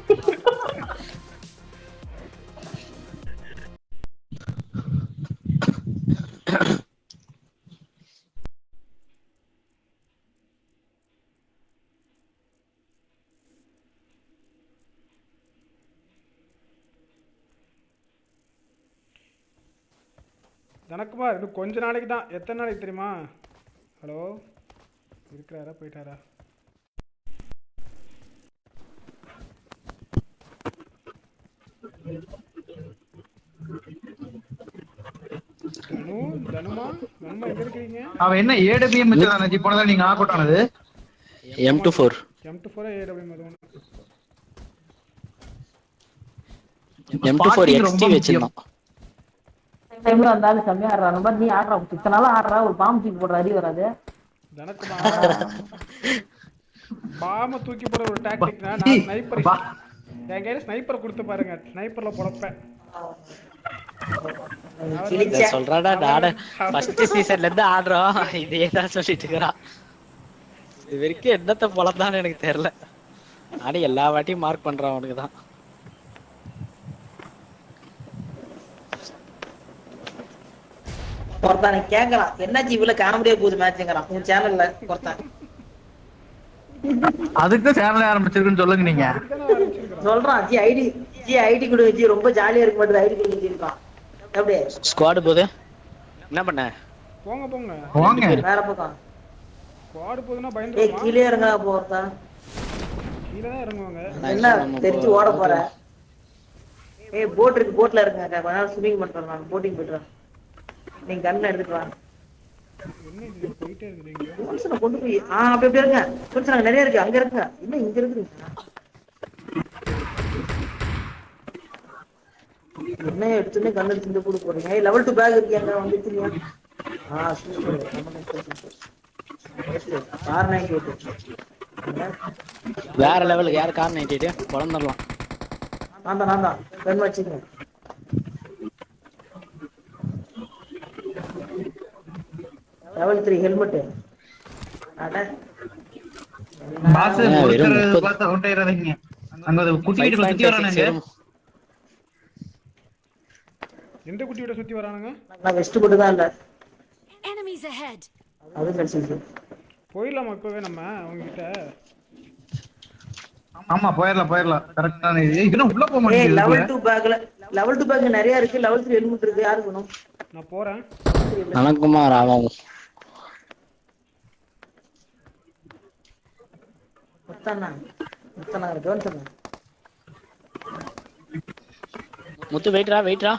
தனக்குமார், இன்னும் கொஞ்ச நாளைக்கு தான். எத்தனை நாளைக்கு தெரியுமா? ஹலோ, இருக்கிறாரா, போயிட்டாரா? தனு, தனுமா, தனுமா எங்க இருக்கிறீங்க? அவன் என்ன ஏடபிஎம் வச்சதானே ஜி? போனதான் நீங்க நாக் அவுட் ஆனது. M two four. M two four AWM அது ஒன்று. எம் டூ ஃபோர் எக்ஸ்டி வச்சிருந்தான். டைம்ல வந்தாலும் செம்மையா ஆடுறா. ரொம்ப நீ ஆடுறா, இத்தனை நாளா ஆடுறா. ஒரு பாம்பு தூக்கி போடுற, அடி வராது. தனக்குமா, பாம தூக்கி போடுற ஒரு டாக்டிக்னா, நான் ஸ்னைப்பர், என் கையில ஸ்னைப்பர் கொடுத்து பாருங்க, ஸ்னைப்பர்ல பொழப்பேன். இதை சொல்றாடா, நாட ஃபர்ஸ்ட் சீசன்ல இருந்து ஆடுறோம், இதே தான் சொல்லிட்டு இருக்கிறான். இது வரைக்கும் என்னத்த பொழந்தான்னு எனக்கு தெரியல. ஆனா எல்லா வாட்டியும் மார்க் பண்றான் அவனுக்கு தான். ஒருத்தனை கேக்குறான், என்னாச்சு இவ்வளவு காமெடியா போகுது மேட்ச்ங்கிறான் உன் சேனல்ல ஒருத்தன். அதுக்கு தான் சேனல் ஆரம்பிச்சிருக்குன்னு சொல்லுங்க நீங்க. சொல்றான், ஜி ஐடி, ஜி ஐடி கொடு ஜி, ரொம்ப ஜாலியா இருக்க மாட்டேது, ஐடி கொடு ஜி இருக்கான். எப்படி? ஸ்குவாட் போகுது. என்ன பண்ண? போங்க, போங்க. போங்க. வேற பக்கம். ஸ்குவாட் போகுதுன்னா ஏய், பயந்துருமா? கீழே இறங்க போறதா? கீழே தான் இறங்குவாங்க. என்ன தெரிச்சு ஓட போற? ஏய், போட் இருக்கு, போட்ல இறங்க. கொஞ்ச நேரம் ஸ்விமிங் பண்றேன், நான் போட்டிங் போயிட்டு. நீங்க கண்ணை எடுத்துட்டு வா. என்ன இது போயிட்டே இருக்குது இங்க? ஜோன்சனை கொண்டு போய், ஆ, அப்படி, அப்படி இறங்க. ஜோன்சன், அங்க நிறைய இருக்கு, அங்க இறங்க. என்ன இங்க இருக்கு? என்ன எடுத்துன்னு கண்ணு எடுத்துட்டு கூட போறீங்க? ஏய், லெவல் டூ பேக் இருக்கு, அங்க வந்து இல்லையா? ஆ, சூப்பர். Car ninety eight. வேற லெவலுக்கு. யார் கார் நைன்டி எயிட்? பிறந்துடலாம். நான் தான், நான் தான். கன் வச்சுக்கோங்க. Level three helmet. அட. பாஸ் ஆ, வெறும் ஒருத்தர் முப்பது. பார்த்து அவுட் ஆயிடாதீங்க. அங்க ஒரு குட்டி ஃபைவ் கிட்ட பாயிண்ட் சுத்தி ஃபைவ் வரானுங்க. சிக்ஸ் வரும். எந்த குட்டி விட சுத்தி வரானுங்க? நான் வெஸ்ட் போட்டு தான் இல்ல. Enemies ahead! அது கடிச்சிருச்சு. போயிடலாமா இப்பவே நம்ம அவங்க கிட்ட? ஆமா, போயிடலாம், போயிடலாம். கரெக்டான இது. ஏய், இதெல்லாம் உள்ள போக ஏய், லெவல் மாட்டேங்குது. டூ பேக்ல, லெவல் டூ பேக் நிறைய இருக்கு. லெவல் த்ரீ ஹெல்மெட் இருக்கு. யாருக்கு வேணும்? நான் போறேன். சனத்குமார் ஆமாம். முத்தண்ணா, முத்தண்ணா, ஜோன்சன். முத்து, வெயிட்ரா, வெயிட்ரா.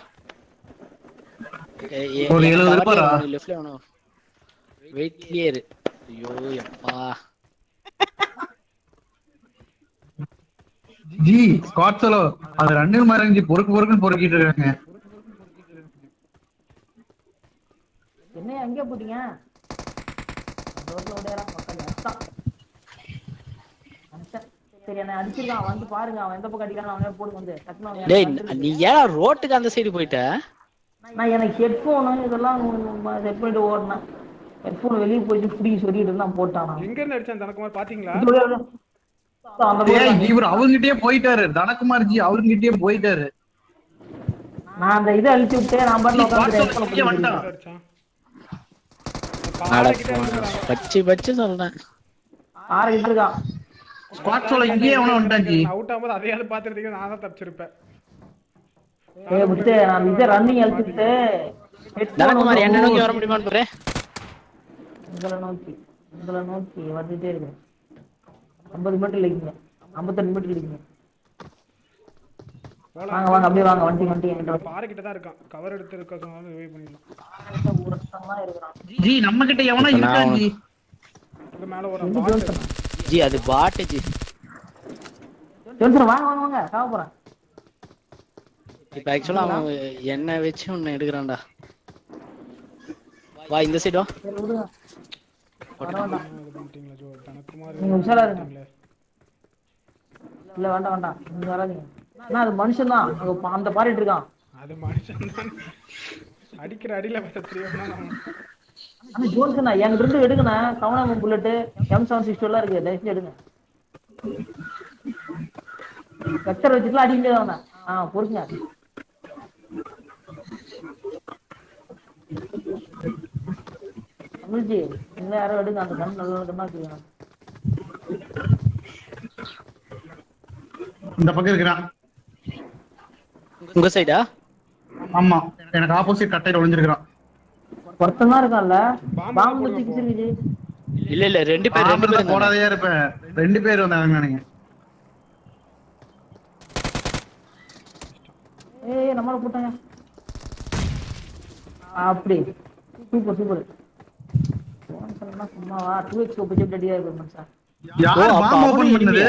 ஒரு எழுபது இருப்பாரா? லெஃப்ட்ல வேணும். வெயிட்லயே இரு. ஐயோ, அப்பா. G, squad solo. அது ரன்னிங் மாதிரி இருந்துச்சு, பொறுக்கு பொறுக்குன்னு பொறுக்கிட்டு இருக்காங்க. என்னையா எங்க போட்டீங்க? ரோட்ல ஓடியாரா பக்கம் அடிச்சான். மனுஷன். சரி, என்னை அடிச்சிருக்கான், வந்து பாருங்க, அவன் எந்த பக்கம் அடிக்கிறான், அவனே போடுங்க வந்து. டக்குனு அவன் டேய், எனக்கு நீ ஏன் ரோட்டுக்கு அந்த சைடு போயிட்ட? நான், எனக்கு ஹெட்ஃபோனு இதெல்லாம் செட் பண்ணிட்டு ஓடினேன். ஹெட்ஃபோன் வெளியே போயிட்டு பிடிக்க சொல்லிட்டு இருந்தான், போட்டான் அவன். எங்க இருந்து அடிச்சான் தனக்குமார் பாத்தீங்களா? இது ஒரு, ஒரு, அந்த பக்கம் ஏய், தான். இவர் அவர்கிட்டயே போயிட்டாரு, தனக்குமார் ஜி அவர்கிட்டயே போயிட்டாரு. நான் அந்த இதை அழிச்சு விட்டேன், நான் பாட்டுல ஸ்குவாட் உட்காந்து சோலோ இங்க வந்துட்டான். அடிச்சான். அட போடா. பச்சு பச்சு சொல்றேன். ஆரம்பிட்டு இருக்கான். ஸ்குவாட் சோலோ இங்கேயே எவனோ வந்துட்டான் ஜி. அவுட் ஆகும்போது அதையாவது பாத்துருந்தீங்க, நான் தான் தப்பிச்சிருப்பேன். ஏ, விட்டு, நான் இதை ரன்னிங் அழிச்சுட்டு ஹெட்ஃபோன் தனக்குமார் என்ன நோக்கி வர முடியுமான்னு பாரு. உங்களை நோக்கி, உங்களை நோக்கி வந்துட்டே இருக்கேன். ஐம்பது மீட்டர் இருக்கீங்க, ஐம்பத்தெட்டு மீட்டர் இருக்கீங்க. போலாம். வாங்க, வாங்க, அப்படியே வாங்க, வண்டி, வண்டி என்கிட்ட. பாறை கிட்ட தான் இருக்கான். கவர் எடுத்து இருக்க சொன்னாலும் ரிவைவ் பண்ணிடலாம். ஒரு ஒருத்தன் தான் இருக்கிறான். ஜி, நம்ம கிட்ட எவனோ இப்ப நான் இருக்கான் ஜி. இங்க மேல ஒரு பாட். ஜி, அது பாட்டு ஜி. ஜோன்சன், வாங்க, வாங்க, வாங்க, சாவ போறேன். இப்ப ஆக்சுவலா அவன் என்ன வச்சு ஒன்னு எடுக்கிறான்டா. வா, இந்த சைடு வா. சரி, விடுங்க. இது பண்ணிட்டீங்களா ஜோ? தனக்குமார் நீங்க உஷாரா இருங்க. பண்ணிட்டீங்களே. இல்ல, வேண்டாம், வேண்டாம், நீங்க வராதீங்க. ஆனா அது மனுஷன் தான், அந்த பாடிட்டு இருக்கான். அது மனுஷன் தான். அடிக்கிற அடியில பார்த்தா தெரியணும்னா நம்ம ஆனா ஜோன்சனா, என்கிட்ட இருந்து எடுங்கண்ணா. Kavanaugh, bullet, M seven six எல்லாம் இருக்கு, தயவு செஞ்சு எடுங்க. கட்டர் வச்சுட்டுலாம் அடிக்க முடியாது அவனை. ஆ, பொறுங்க. அமிர்ஜி, நீங்க யாரோ எடுங்க, அந்த கன் நல்ல கன்னா வச்சுக்கோங்க. இந்த பக்கம் இருக்கிறான். உங்க சைடா? ஆமா, எனக்கு ஆப்போசிட் கட்டையில ஒளிஞ்சிருக்கிறான். ஒருத்தன் தான் இருக்கான்ல, பாம்பு தூக்கி வச்சிருக்குது. இல்ல, இல்ல, ரெண்டு பேர், பாம்பு ரெண்டு இருந்தா பேர் போடாதே இருப்பேன். ரெண்டு பேர் வந்தாங்க நீங்க. ஏ, நம்மள போட்டாங்க. அப்படி. Super, super. சும்மாவா? டூ எக்ஸ் போட்டு ரெடியா இருப்பேன் மனுஷன். யார் பாம் ஓபன் பண்ணது?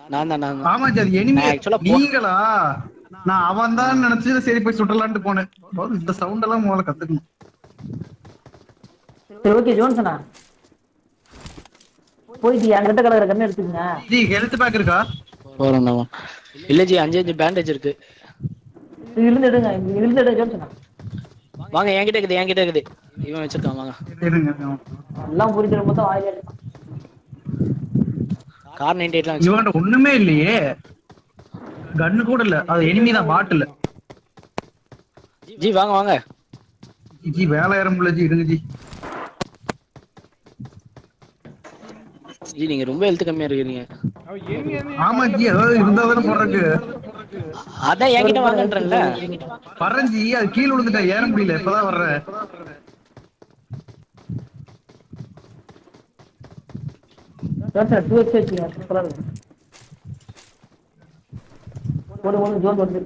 நான் தான், நான் தான். ஆமா, சரி, எனிமி. நான் ஆக்சுவலா போ- நீங்களா? நான் அவன் தான் நினைச்சு, சரி, போய் சுடலான்ட்டு போனேன். இந்த சவுண்ட் எல்லாம் முதல்ல கத்துக்கணும். சரி, ஓகே, ஜோன்சனா. போயிட்டு என்கிட்ட கிடக்குற கண்ணை எடுத்துக்கங்க. ஜி, ஹெல்த் பேக் இருக்கா? போறேன். இல்ல ஜி, அஞ்சு அஞ்சு பேண்டேஜ் இருக்கு. இங்க இருந்து எடுங்க, இங்க இருந்து எடுங்க, ஜோன்சனா. வாங்க, என்கிட்ட இருக்குது, என்கிட்ட இருக்குது. இவன் வச்சிருக்கான், வாங்க. எல்லாம் புரியுது, மொத்தம் வாயில. கார் நைன்டி எயிட்லாம் வச்சு. இவன்கிட்ட ஒண்ணுமே இல்லையே. கன்னு கூட இல்ல, அது எனிமி தான், பாட்டில். ஜி, வாங்க, வாங்க. ஜி, வேலை ஏற முடியல ஜி, இருங்க ஜி. ஜி, நீங்க ரொம்ப ஹெல்த் கம்மியா இருக்கிறீங்க. ஆமா ஜி, ஏதாவது இருந்தா தானே போடுறதுக்கு. அதான் என்கிட்ட வாங்கன்றேன்ல. வர்றேன் ஜி, அது கீழே விழுந்துட்டேன், ஏற முடியல, இப்பதான் வர்றேன். டூ எக்ஸ் வச்சுங்க, சூப்பரா இருக்கு. ஒரு ஒரு ஜோன் வந்து.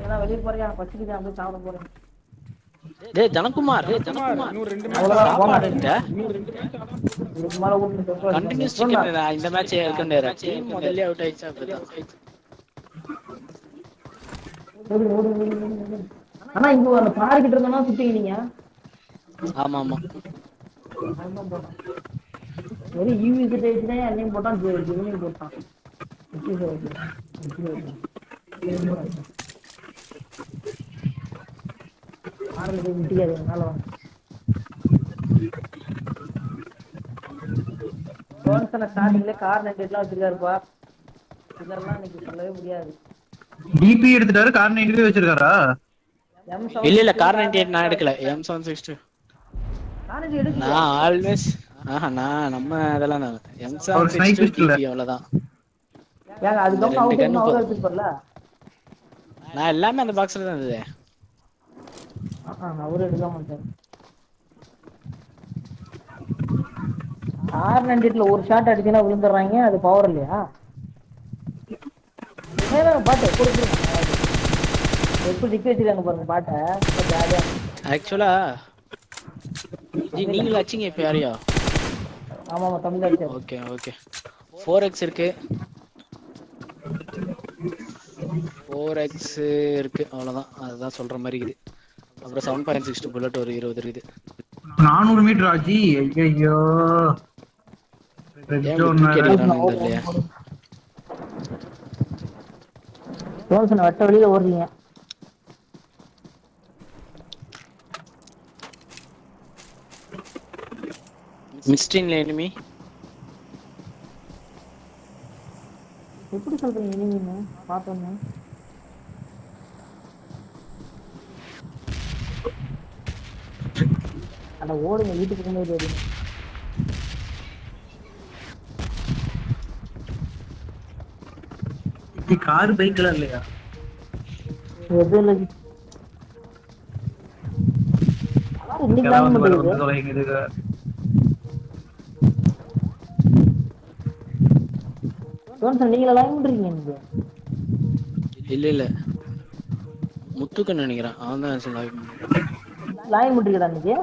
ஏன்னா, வெளியே போறியா? பசிக்குது, நான் போய் சாப்பிட போறேன். டேய் ஜனகுமார், டேய் ஜனகுமார். இன்னும் ரெண்டு மேட்ச். அவ்வளவுதான், போங்க. சாப்பாடுன்ட்ட. இதுக்கு மேல விட்டு கண்டினியூஸ் சிக்கன். இந்த மேட்ச் இருக்க டீம் முதல்ல அவுட் ஆயிடுச்சு, அப்படிதான். ஓடு, ஓடு, ஓடு, ஓடு, ஓடு. ஆனா, இங்க அந்த பாரு கிட்ட இருந்தோம்னா, சுத்தீங்க நீங்க. ஆமா, ஆமா. வெறும் யூ வி சி பேஜ் தான், என்னையும் போட்டான், ஜெ-, ஜெமினியும் போட்டான். ஆரம்பிக்க முடியாது, என்னால. ஜோன்சன் ஸ்டார்டிங்ல கார் நைன்டி எயிட்லாம் வச்சிருக்காருப்பா. இதெல்லாம் இன்னைக்கு சொல்லவே முடியாது. டிபி எடுத்துட்டாரு, கார் நைன்டி எயிட் வச்சிருக்காரா? M seven six two. இல்ல, இல்ல, கார் நைன்டி எயிட் நான் எடுக்கல. M seven six two. College எடுக்கலையா? நான் ஆல்வேஸ், ஆஹா, நான் நம்ம அதெல்லாம் தான். M seven six two, DP, அவ்வளவுதான். ஏங்க, அதுக்கப்புறம் இந்த ரெண்டு அவுட் கன்னு அவரே போதும். வச்சிருப்பார்ல? நான் எல்லாமே அந்த பாக்ஸ்ல தான் இருந்தது. ஆ, அவரு எடுக்க மாட்டாரு. ஆர் நைன்டி எயிட்ல ஒரு ஷாட் அடிச்சுன்னா விழுந்துடுறாங்க, அது பவர் இல்லையா? ஏங்க, பாட்டு, போடு, போடு. எப்படி நிக்க வச்சிருக்காங்க பாருங்க பாட்டை, ஜாலியா. ஆக்சுவலா, ஜி, நீங்க அடிச்சீங்க இப்ப யாரையோ? ஆமா, ஆமா, தம்பி தான் அடிச்சாரு. Okay, okay. ஃபோர் எக்ஸ் இருக்கு. ஃபோர் எக்ஸ் இருக்கு, அவ்வளவுதான். அதுதான் சொல்ற மாதிரி இருக்குது. அப்புறம் seven point six two bullet ஒரு இருபது இருக்குது. நானூறு மீட்டர் ஆச்சு. ஐயோ. ஏன் இப்படி தூக்கி அடிக்கிறானுங்க தெரியலையா? ரோஷன் வெட்ட வெளியில ஓடுறீங்க. மிஸ்டின்ல எனிமி. எப்படி சொல்றீங்க எனிமின்னு? பார்த்தோன்னு. அட ஓடுங்க, வீட்டுக்கு முன்னாடி ஓடுங்க. இது கார் பைக்லாம் இல்லையா? எது இல்லை. கார் இன்னைக்கு கிளா line வந்து வர பண்றீங்க? வந்து தொலைங்க இதுக்கு. ஜோன்சன், நீங்களா line பண்றீங்க நீங்க? இல்ல, இல்ல. முத்துக்கு நினைக்கிறேன். அவன் தான் line பண்றான். Line பண்றீங்களா இன்னைக்கு?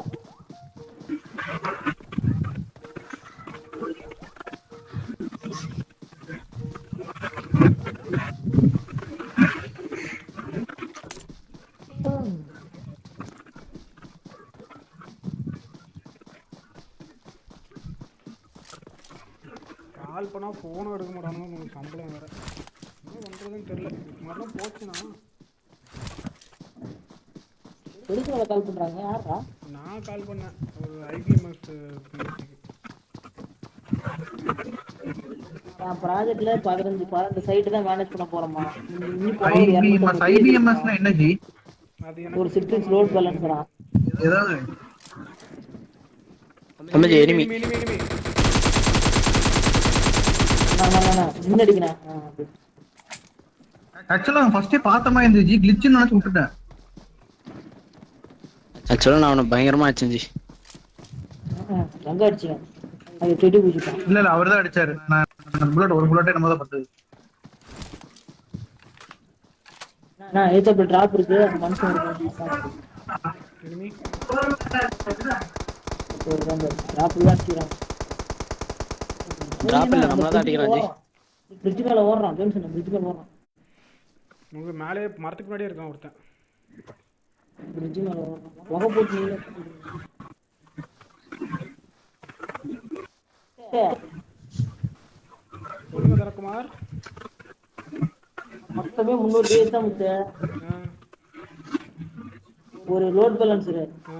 கால் பண்ணா ஃபோனும் எடுக்க மாட்டானுங்க, உனக்கு சம்பளம் வேற. என்ன பண்றதுன்னு தெரியல. இது மாதிரிலாம் போச்சுன்னா எதுக்கு கால் பண்றாங்க? யாரா? நான் கால் பண்ணேன், ஒரு ஐபிஎம்எஸ் பிளேஸுக்கு. என் ப்ராஜெக்ட்ல பதினஞ்சு, பன்னெண்டு சைட்டு தான் மேனேஜ் பண்ண போறோமா. இன்னும் போனா ஒரு ஐபிஎம்எஸ், இருநூத்தம்பது ஐபிஎம்எஸ்னா என்ன ஜி? அது ஒரு சிக்ஸ் சிக்ஸ் லோட் பேலன்ஸ்டா. ஏதாவது. தம்பி, எனிமி. Enemy, enemy. நான், நான், நான், நான். முன்னாடிக்கு நான். ஆ, ஓகே. ஆக்சுவலா நான் ஃபர்ஸ்டே பார்த்த மாதிரி இருந்துச்சு, கிளிச்சுன்னு நினைச்சு விட்டுட்டேன். ஆக்சுவலா நான் அவனை பயங்கரமா அடிச்சேன் ஜி. ஆ, எங்க அடிச்சீங்க? அது செடி குதிச்சுட்டான். இல்ல, இல்ல, அவர்தான் அடிச்சாரு. நான் புல்லட், ஒரு புல்லட்டே நம்ம தான் பட்டது. நான் ஏத்த ட்ராப் இருக்கு, அந்த மனுஷன் இருக்கு. Enemy. ட்ராப் விளையாடுறோம். ட்ராப் இல்ல, நம்மள தான் அடிக்கிறான் ஜி. பிரிட்ஜ் மேல ஓடுறான், ஜேம்ஸ், பிரிட்ஜ் மேல ஓடுறான். உங்களுக்கு மேலே மரத்துக்கு முன்னாடியே இருக்கான் ஒருத்தன். பிரிட்ஜ் மேல ஓடுறான். புகை போட்டு நீங்க சொல்லுங்க தனக்குமார். மொத்தமே முந்நூறு பேர் தான் மிச்சம். ஆ, ஒரு லோட் பேலன்ஸ். ஆ.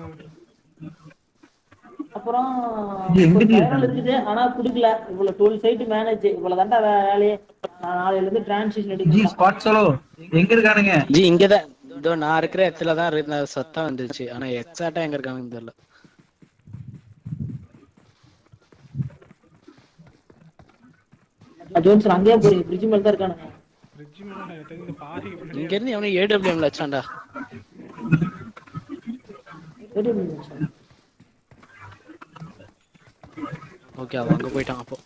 அப்புறம் இது எங்க ஒரு டீல் டைரல் இருக்குது, ஆனா குடுக்கல. இவ்வளவு டுவெல் சைட் மேனேஜ், இவ்வளவு தாண்டா வே- வேலையே. நான் நாளையில இருந்து டிரான்சிஷன் ஜி அடிக்கிறேன். ஸ்குவாட் சோலோ, எங்க இருக்கானுங்க? ஜி இங்க தான், இதோ நான் இருக்கிற இடத்துல தான் இரு- நான் சத்தம் வந்துச்சு, ஆனா எக்ஸாக்டா எங்க இருக்காங்கன்னு தெரியல. ஜோன்சன் அங்கேயே போறீங்க, பிரிட்ஜ் மேல தான் இருக்கானுங்க. பிரிட்ஜ் மேலே எனக்கு தெரிஞ்ச பாதி இங்க இருந்து எவனும் ஏடபிள்யூஎம்ல வச்சான்டா. AW Johnson. ஓகே, அவன் அங்க போயிட்டான் அப்போ.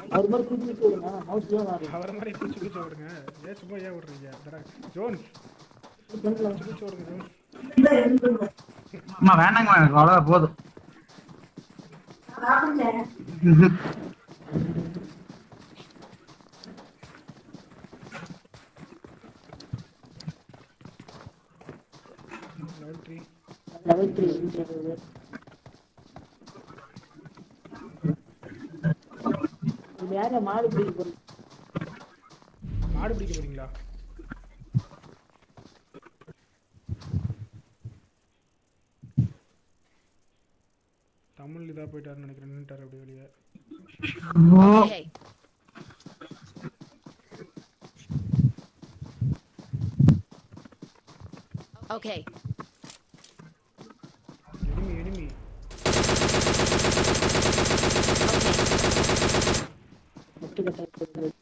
அவர் மாதிரி தூக்கி வச்சு விடுங்க, மவுஸ் ஏன் மாறி அவரை மாதிரி பிடிச்சி பிடிச்சி விடுங்க. ஏன் சும்மா ஏன் விடுறீங்க? தர- ஜோன்ஸ், பிடிச்சி விடுங்க ஜோன்ஸ். அம்மா, வேணாங்க, வேணாங்க, அவ்வளோதான், போதும். ம்ஹும். Level three. Level three. இது யாரு மாடு பிடிக்க போறீங்க? மாடு பிடிக்க போறீங்களா? தமிழ் இதாக போயிட்டாருன்னு நினைக்கிறேன், நின்னுட்டாரு அப்படியே வெளியே. ஓ, Hey, okay. Enemy, enemy. முட்டு கட்டை.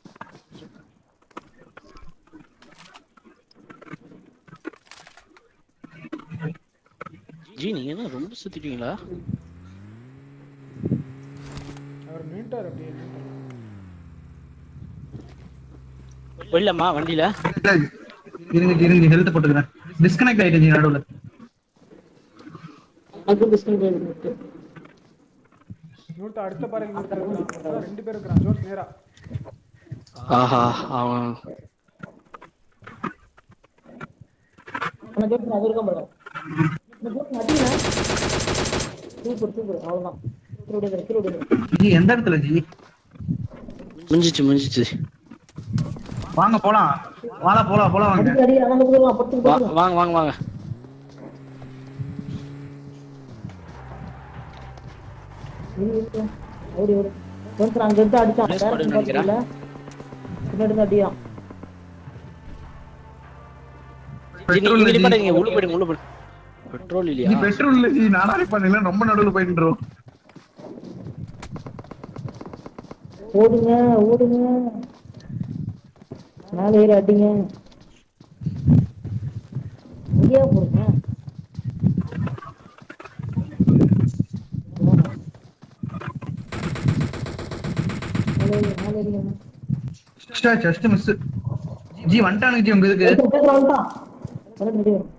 ஜி, நீங்க என்ன ரொம்ப சுத்திட்டீங்களா? அவர் நின்னுட்டார், அப்படியே நின்னுட்டார். போயிடலாமா வண்டியில? இருங்க, இருங்க, ஹெல்த் போட்டுக்கிறேன். டிஸ்கனெக்ட் ஆயிட்டேன் ஜி நடுவில். அது டிஸ்கனெக்ட் ஆயிருக்கு. இன்னொருத்தர், அடுத்த பாறையில் இன்னொருத்தர் இருக்கிறான். அதான் ரெண்டு பேர் இருக்கிறான். ஜோன்ஸ், நேரா. ஆஹா, அவன் ஆனா ஜோன்ஸ் அது இருக்க மாட்டேன். இந்த ஜோன்ஸ் அடிங்க. சூப்பர், சூப்பர், அவ்வளவுதான். கீழே விடுங்க, கீழே விடுங்க. ஜி, எந்த இடத்துல ஜி? முடிஞ்சிச்சு, முடிஞ்சிச்சு. வாங்க போலாம். வாடா, போலாம், போலாம், வாங்க. அடி, அடி, அடி, அடி, பத்து, வா- பத்து. வாங்க, வாங்க, வாங்க. இரு, இரு. ஓடி, ஓடி. ஒருத்தர் அங்க இருந்து அடிச்சான். Place spot நினைக்கிறேன். பின்னாடி இருந்து அடியா. ஜி, நீ- நீங்க நிப்பாட்டுங்க, உள்ள போயிடுங்க, உள்ள போயிடுங்க. பெட்ரோல் ஜி, இல்லையா? பெட்ரோல் இல்ல ஜி, நானா பண்ணல, ரொம்ப நடுவில் போயிட்டு. ஓடுங்க, ஓடுங்க. மேலே ஏறி அடிங்க. எங்கேயா போறீங்க? மேலே ஏறி, மேலே ஏறி. Just miss. ஜி, வந்துட்டானுங்க ஜி, உங்க இதுக்கு. ஒருத்தன் பக்கத்துல வந்துட்டான். பக்கத்துல ரெடி வரும்.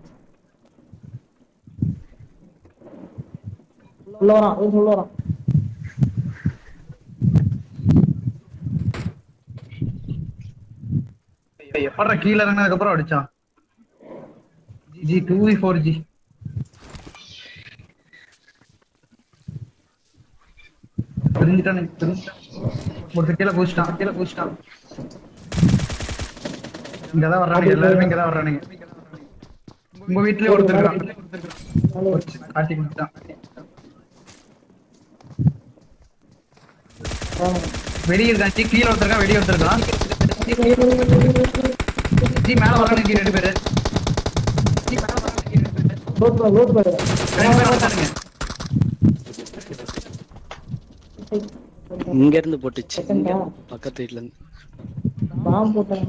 உள்ள வரான், ஒரு உள்ள வரான். எப்படா கீழே இறங்கினதுக்கு அப்புறம் அடிச்சான்? G, two V four G. தெரிஞ்சுட்டானே, தெரிஞ்சுட்டான். ஒருத்தன் கீழே குதிச்சிட்டான், கீழே குதிச்சிட்டான். இங்கதான் வர்றானுங்க, எல்லாருமே இங்கதான் வர்றானுங்க. உங்க வீட்லயே ஒருத்தர் இருக்கான். காட்டி கொடுத்துட்டான். வெடி இருக்கான், ஜி, கீழே ஒருத்தர் இருக்கான், வெடி ஒருத்தர் இருக்கான். ஜி, மேல வர்றானுங்க, ஜி, ரெண்டு பேரு. லோட் பண்ணு, லோட் பண்ணு. ரெண்டு பேர் வர்றானுங்க. இங்க இருந்து போட்டுச்சு, இங்க பக்கத்து வீட்ல இருந்து. பாம் போட்டாங்க.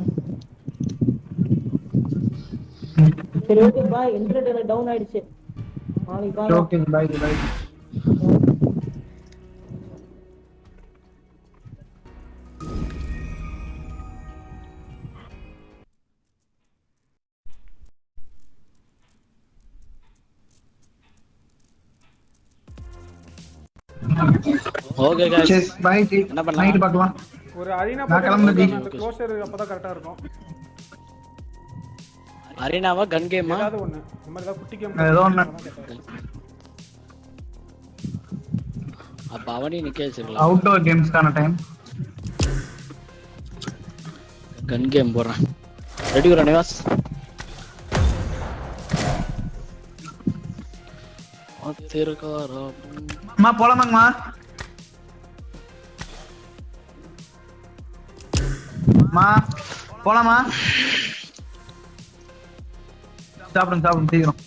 சரி, ஓகே, பாய். இன்டர்நெட் டவுன் ஆயிடுச்சு. நாளைக்கு பார்க்கலாம். ஓகே, பாய், பாய். ஓகே கைஸ், சரி, பாய் ஜி. என்ன பண்ணலாம்? நைட்டு பார்க்கலாம். ஒரு அரீனா நான் கிளம்புறேன் ஜி. அந்த க்ளோசர் அப்போ தான் கரெக்டாக இருக்கும். அரினாவா, கன் கேமா? ஏதாவது ஒன்று, இந்த மாதிரி ஏதாவது குட்டி கேம். ஏதோ ஒண்ணு. அப்ப அவனையும் நிக்க வச்சிருக்கலாம். அவுட்டோர் கேம்ஸ்க்கான டைம். கன் கேம் போடுறேன். ரெடி ஒரு நிவாஸ். ஆத்திரக்காரா. அம்மா, போலாமாங்கம்மா? அம்மா, போலாமா? சாப்பிடுங்க, சாப்பிடுங்க, சீக்கிரம்.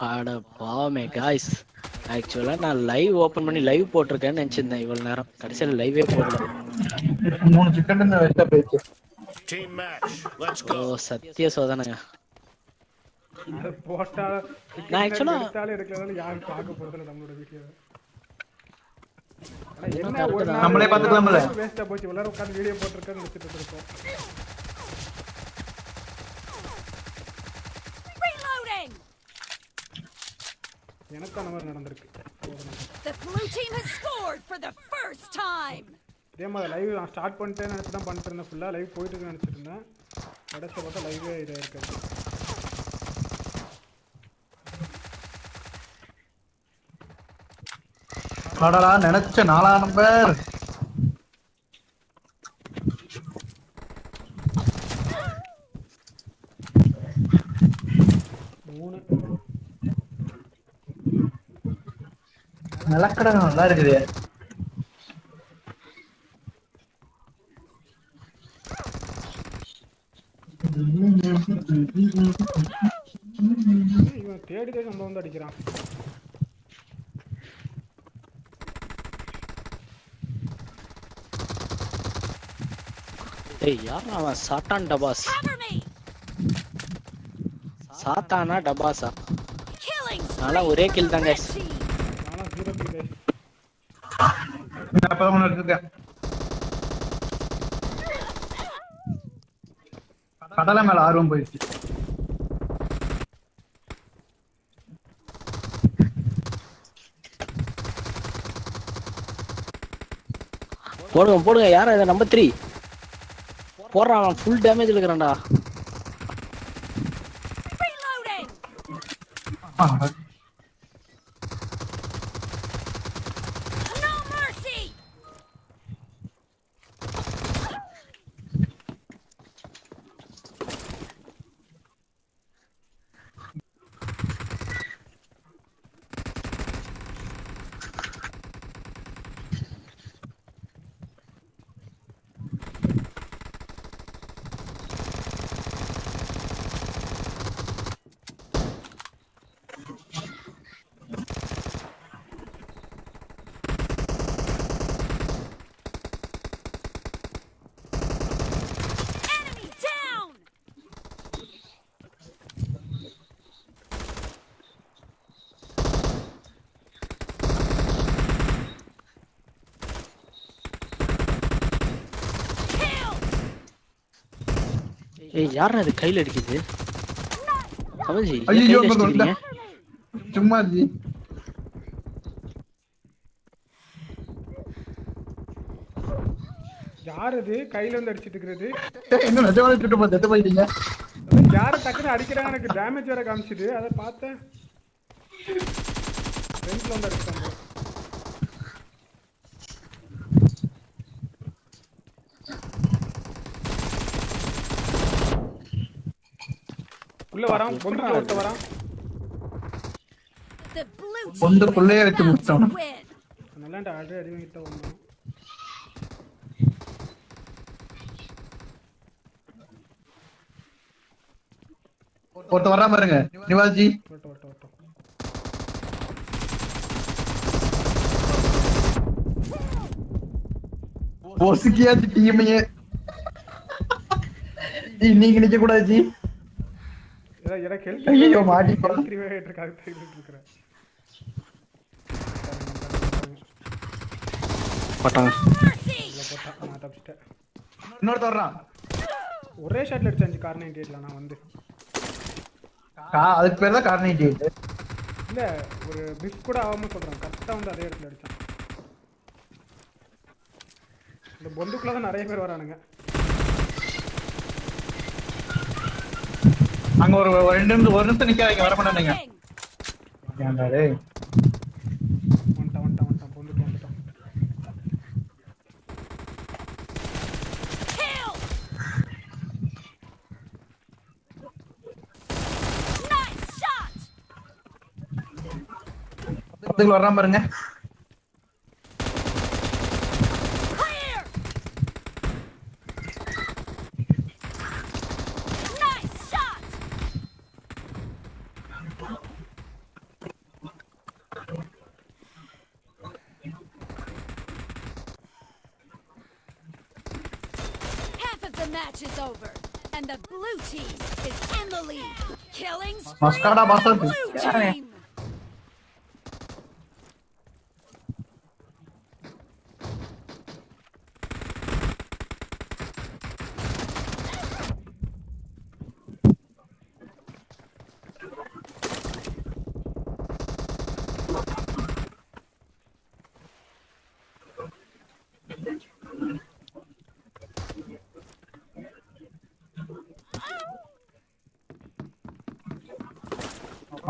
அட பாவமே காய்ஸ், ஆக்சுவலா நான் லைவ் ஓபன் பண்ணி லைவ் போட்டிருக்கேன்னு நினைச்சிருந்தேன் இவ்வளவு நேரம். கடைசியில லைவே போடல. மூணு சிக்கன் வேஸ்டா போயிடுச்சு. Team match. Let's ஓ, go. சத்திய சோதனைங்க. அது போட்டா நான் ஆக்சுவலா எடுத்தாலும் எடுக்கலனாலும் யாரும் பார்க்க போறதில்ல நம்மளோட வீடியோ. என்ன ஒரு நம்மளே பார்த்துக்கலாம்ல. வேஸ்டா போச்சு, எல்லாரும் உட்காந்து வீடியோ போட்டிருக்கேன்னு நினைச்சிட்டு இருந்திருக்கோம். Reloading! எனக்கு அந்த மாதிரி நடந்திருக்கு. The blue team has scored for the first time! இதே மாதிரி லைவ் நான் ஸ்டார்ட் பண்ணிட்டேன்னு நினச்சி தான் பண்ணிட்டு இருந்தேன். ஃபுல்லாக லைவ் போயிட்டு இருக்குன்னு நினச்சிட்டு இருந்தேன். கடைசியில் பார்த்தா லைவே இதாக இருக்குது. அடடா, நினைச்ச நாலாம் நம்பர். மூணு. நிலக்கடை நல்லா இருக்குது. இவன் தேடி தேடி நம்ம வந்து அடிக்கிறான். ஏய், யார் அவன்? சாத்தான் டபாஸ். Cover me! சாத்தானா டபாஸா? Killing நான்லாம் ஒரே கில் தான் கைஸ். team! நானும் ஜீரோ கில் கைஸ். நான் இப்ப ஒண்ணு வச்சிருக்கேன். கடலை மேல ஆர்வம் போயிடுச்சு. போடுங்க, போடுங்க. யாரா இது? Number three. போடுறான், அவன் ஃபுல் டேமேஜ் இருக்கிறான்டா. Reloading! ஆ, No mercy! Enemy down! Kill! ஏய், யாரா இது கையில் அடிக்குது? கமல்ஜி, ஏன் ஐயோ, கையில அங்க அடிக்கிறீங்க? சும்மா ஜி. யார் இது கையில வந்து அடிச்சிட்டு இருக்கிறது? என்ன நிஜமாவே சுட்டு பார்த்து செத்து போயிட்டீங்க. யார் டக்குன்னு அடிக்கிறாங்க, எனக்கு டேமேஜ் வேற காமிச்சிட்டு, அதை பார்த்தேன். ஃப்ரண்ட்ல வந்து அடிச்சிட்டாங்க. உள்ள வரான், பொந்துக்குள்ள ஒருத்த வரான். The blue team. ஒன்று பிள்ளைய வச்சு has found a விட்டோம். Win. அதனால ஆல்ரெடி அடி வாங்கிட்டு வந்தோம். ஒருத்தன் வரான் பாருங்க, நிவாஸ் ஜி. ஓட்டு, ஓட்டு, ஓட்டு. ஒசுக்கியாச்சு டீமையே. ஜி, நீங்க நிக்க கூடாது ஜி. ஏடா, ஏடா, ஹெல்த் ஐயோ, மாட்டிப்பா. ஹெல்த் ரிவைவ் ஆயிட்டு இருக்கு, அதுக்கு தேடிட்டு இருக்கிறேன். பட்டாங்க. இவ்வளோ போட்டான், நான் தப்பிச்சிட்டேன். இன்னொருத்தன் வர்றான். ஒரே ஷாட்ல அடிச்சான் கார் நைன்டி எயிட்ல நான் வந்து. கா-, அதுக்கு பேர் தான் கார் நைன்டி எயிட். இல்ல, ஒரு மிஸ் கூட ஆகாம சொல்றேன், கரெக்டா வந்து அதே இடத்துல அடிச்சான். இந்த பொந்துக்குள்ள தான் நிறைய பேர் வரானுங்க. அங்க ஒரு, ஒரு ரெண்டு நிமிஷம், ஒரு நிமிஷம் நிக்காதீங்க, வர மாட்டேங்க. ஏன்டா டேய்? வந்துட்டான், வந்துட்டான், வந்துட்டான், பொந்துக்கு வந்துட்டான். Kill! Nice shot! பக்கத்துல வர்றான் பாருங்க. Clear! Nice shot! Half of the match is over, and the blue team is in the lead. Killing spree for the blue team.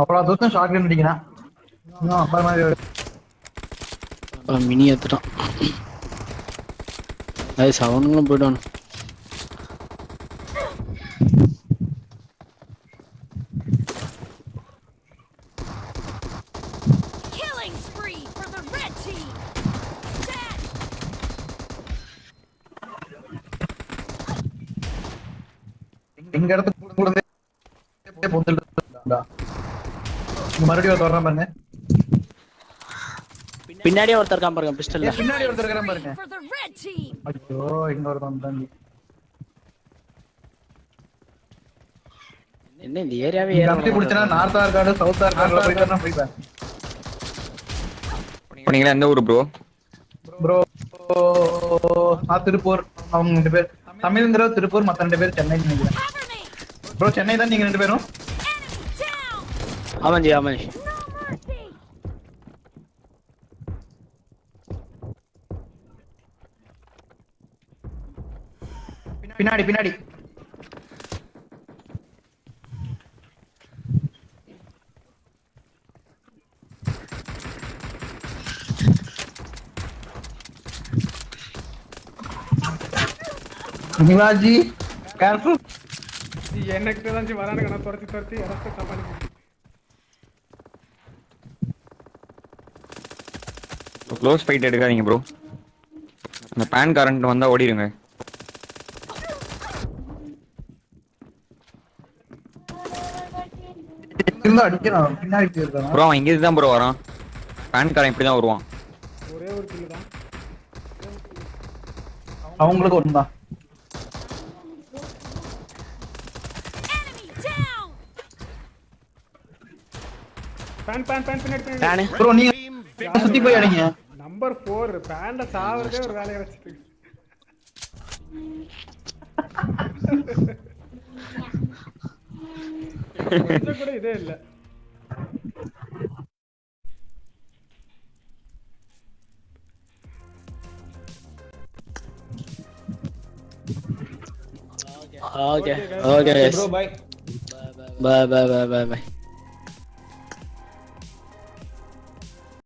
அப்புறம் அதுதான் ஷாட்கன் அடிக்கிறான். இன்னும் அப்புறமா ஒரு ஆ, மினி ஏத்துட்டான். நைஸ், அவனுங்களும் போயிட்டான். Killing spree for the red team. Dead. எங்க இடத்துக்கு போறதே. இங்க மறுபடியும் ஒருத்தர் வர்றான் பாருங்க. பின்னாடியே ஒருத்தர் இருக்கான் பாருங்க, பிஸ்டல்ல. ஏய், பின்னாடி ஒருத்தர் இருக்கான் பாருங்க. For the red team. ஐயோ, இங்க ஒருத்தன் வந்தான். என்ன இந்த ஏரியாவே நீ ஏற கத்தி பிடிச்சனா, நார்த்தா இருக்காரு, சவுத்தா இருக்காரு, போயிட்டா போயிட்டேன். நீங்க எந்த ஊரு ப்ரோ? ப்ரோ, நான் திருப்பூர். அவங்க ரெண்டு பேர், தமிழ்ங்கிறவர் திருப்பூர், மத்த ரெண்டு பேர் சென்னை நினைக்கிறேன். ப்ரோ, சென்னை தான் நீங்க ரெண்டு பேரும்? ஆமாம் ஜி, ஆமாம் ஜி. பின்னாடி, பின்னாடி. சிவாஜி, கேர்ஃபுல். ஜி, என்கிட்ட தான் ஜி வரானுங்க, நான் துரத்தி, துரத்தி, இடத்த சமாளிக்கிறேன். க்ளோஸ் ஃபைட் எடுக்காதீங்க ப்ரோ. அந்த பேன் கரண்ட் வந்தா ஓடிடுங்க. இங்க அடிக்கிறான், பின்னாடி போயிருக்கான். ப்ரோ, அவன் இங்க தான் ப்ரோ வரான். பேன் காரன் இப்படி தான் வருவான். ஒரே ஒரு கில் தான். அவங்களுக்கு ஒண்ணுதான். Enemy down! பேன், பேன், பேன், பின்னாடி, பின்னாடி. பேனு. ப்ரோ, நீங்க சுத்தி போய் அடிங்க. நம்பர் ஃபோர், பேன்ல சாவறதே ஒரு வேலையை வச்சுட்டு. கொஞ்சம் கூட இதே இல்ல. Okay, okay, okay, bro, bye. Bye, bye, bye, bye, by.